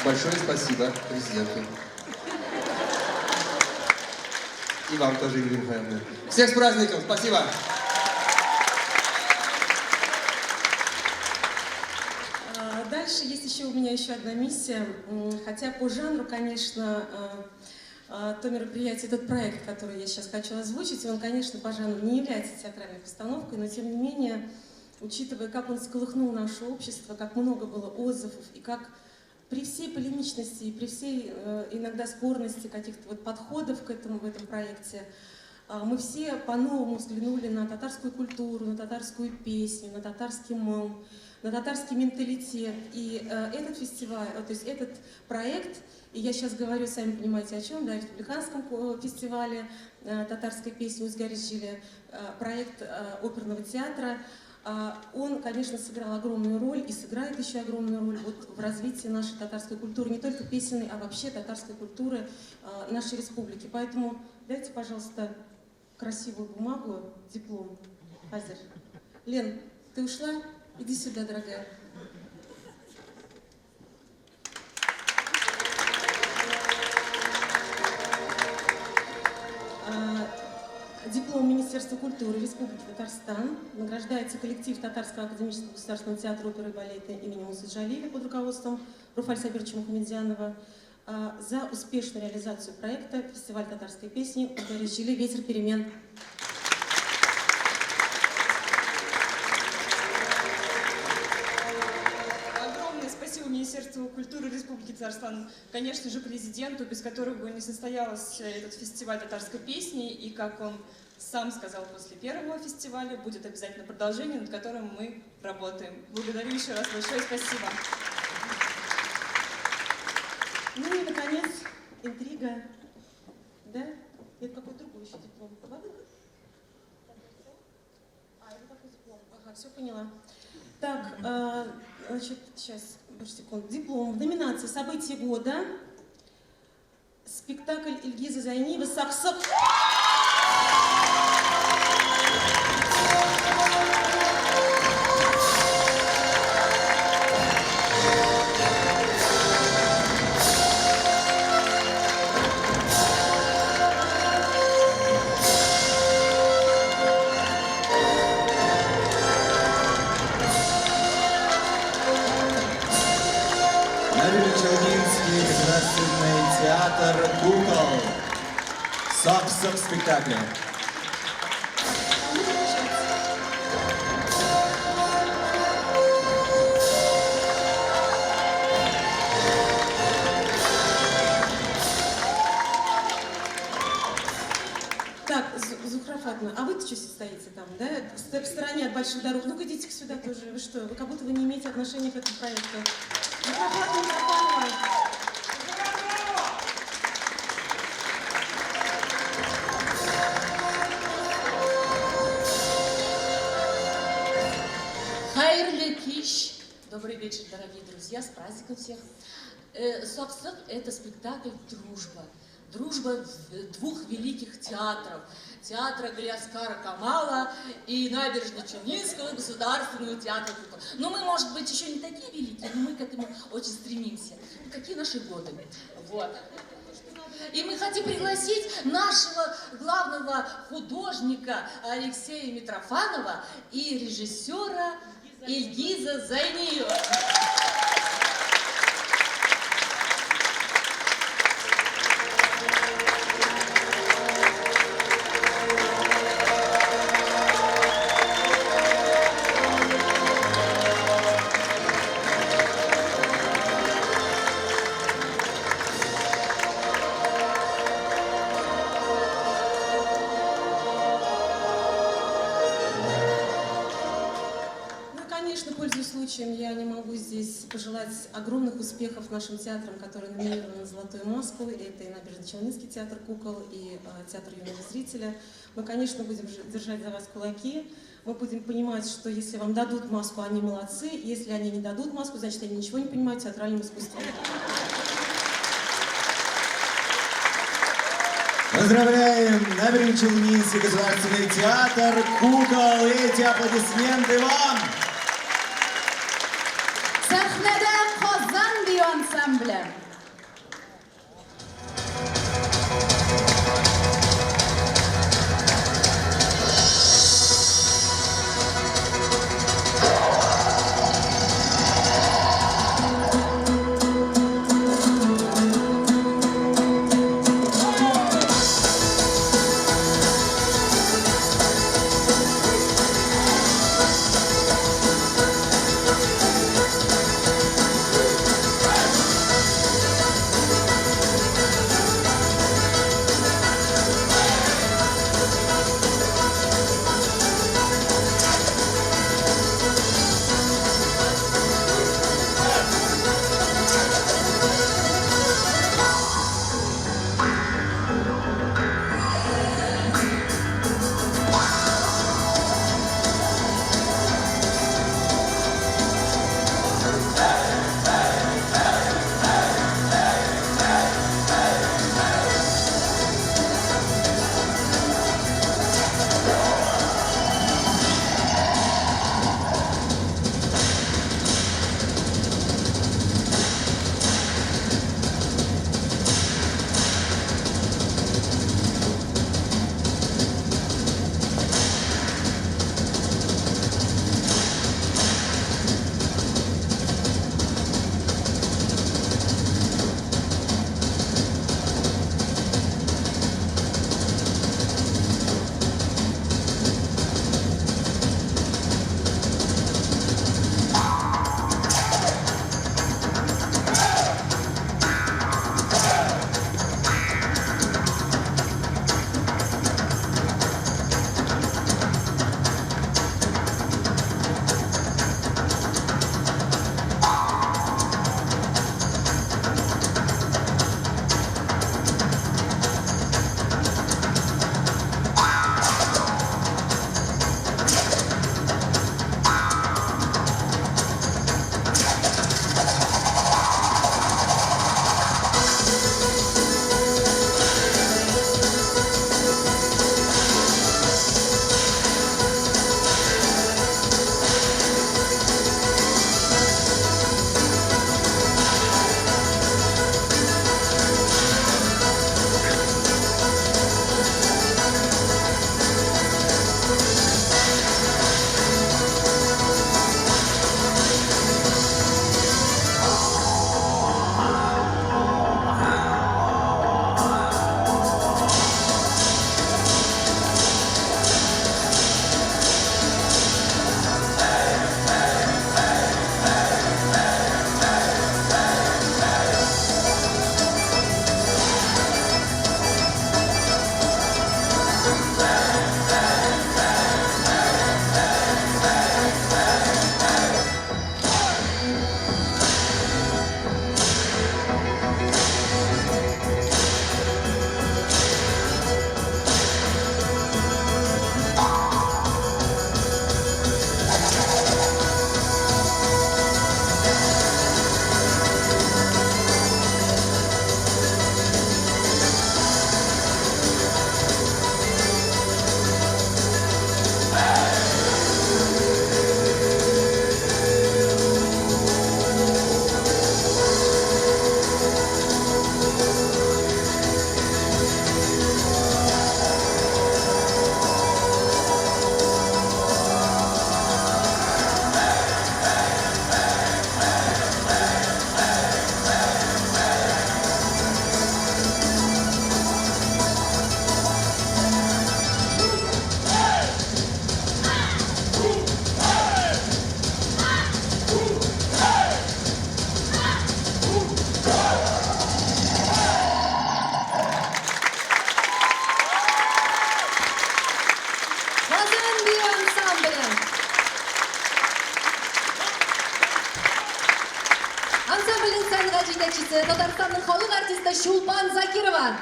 [SPEAKER 18] Большое спасибо президенту. И вам тоже, Юлия Михайловна. Всех с праздником! Спасибо!
[SPEAKER 8] Дальше есть еще у меня еще одна миссия. Хотя по жанру, конечно, то мероприятие, этот проект, который я сейчас хочу озвучить, он, конечно, по жанру не является театральной постановкой, но тем не менее, учитывая, как он всколыхнул наше общество, как много было отзывов и как при всей полемичности и при всей иногда спорности каких-то вот подходов к этому в этом проекте, мы все по-новому взглянули на татарскую культуру, на татарскую песню, на татарский моң, на татарский менталитет. И этот фестиваль, то есть этот проект, и я сейчас говорю, сами понимаете о чем, да, республиканском фестивале татарской песни «Үзгәреш җиле», проект оперного театра, он, конечно, сыграл огромную роль и сыграет еще огромную роль вот в развитии нашей татарской культуры, не только песенной, а вообще татарской культуры нашей республики. Поэтому дайте, пожалуйста, красивую бумагу, диплом. Азер. Лен, ты ушла? Иди сюда, дорогая. Диплом Министерства культуры Республики Татарстан. Награждается коллектив Татарского академического государственного театра оперы и балета имени Мусы Джалиля под руководством Руфаль Сабировича Мухаметзянова За успешную реализацию проекта «Фестиваль татарской песни» «Дәрәҗәле ветер перемен».
[SPEAKER 19] Огромное спасибо Министерству культуры Республики Татарстан, конечно же, президенту, без которого бы не состоялся этот фестиваль татарской песни. И, как он сам сказал после первого фестиваля, будет обязательно продолжение, над которым мы работаем. Благодарю еще раз, большое спасибо.
[SPEAKER 8] Ну и, наконец, интрига. Да? Это какой-то другой еще диплом. Ладно? А, это какой диплом? Ага, все поняла. Так, значит, сейчас, больше секунд. Диплом в номинации «События года». Спектакль Ильгиза Зайниева «Саксак».
[SPEAKER 2] Набережночелнинский государственный театр кукол. Сак-сак спектакля.
[SPEAKER 8] Так, Зухра Фатма, а вы-то что стоите там, да? В стороне от больших дорог. Ну-ка идите сюда тоже. Вы что, вы как будто вы не имеете отношения к этому проекту. Зухра Фатма Митрофанова.
[SPEAKER 13] Хәерле кич. Добрый вечер, дорогие друзья, с праздником всех. Саксык – это спектакль «Дружба». Дружба двух великих театров. Театра Галиаскара Камала и Набережно-Челнинского государственного театра кукол. Но мы, может быть, еще не такие великие, но мы к этому очень стремимся. Ну, какие наши годы? Вот. И мы хотим пригласить нашего главного художника Алексея Митрофанова и режиссера Ильгиза Зайниева.
[SPEAKER 8] Я не могу здесь пожелать огромных успехов нашим театрам, которые номинированы на «Золотую маску». Это и Набережно-Челнинский театр кукол, и театр юного зрителя. Мы, конечно, будем держать за вас кулаки. Мы будем понимать, что если вам дадут маску, они молодцы. Если они не дадут маску, значит, они ничего не понимают в театральном искусстве.
[SPEAKER 2] Поздравляем Набережно-Челнинский государственный театр кукол. Эти аплодисменты вам!
[SPEAKER 5] Сәхнәдә Казан бию ансамбле.
[SPEAKER 3] җитәкчесе, Татарстанның халык артисты Чулпан Закирова.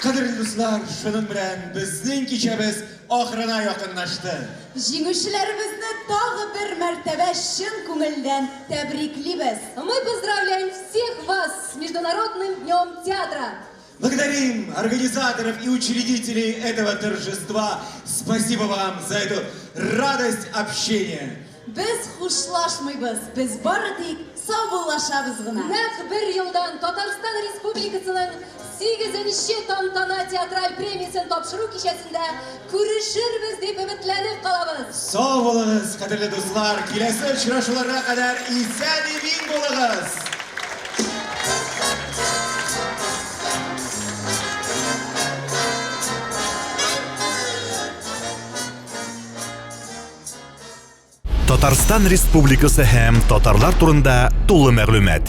[SPEAKER 2] Кадерле дуслар, шуның белән безнең кичәбез ахырына якынлашты.
[SPEAKER 5] Җиңүчеләребезне тагы бер мәртәбә чын күңелдән тәбриклибез.
[SPEAKER 3] Мы поздравляем всех вас с Международным днем театра!
[SPEAKER 2] Благодарим организаторов и учредителей этого торжества. Спасибо вам за эту радость общения.
[SPEAKER 5] Без хушлашмыйбыз, без бары тик саубуллашабыз гына.
[SPEAKER 3] Нәкъ бер елдан Татарстан Республикасының 8нче тантана театраль премиясен тапшыру кичәсендә күрешербез дип өметләнеп калабыз.
[SPEAKER 2] Сау булыгыз, кадерле дуслар! Киләсе очрашуларга кадәр исән-имин булыгыз!
[SPEAKER 6] Татарстан Республикасы һәм татарлар турында тулы мәгълүмат.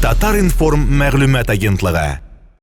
[SPEAKER 6] Татар-информ мәгълүмат агентлыгы.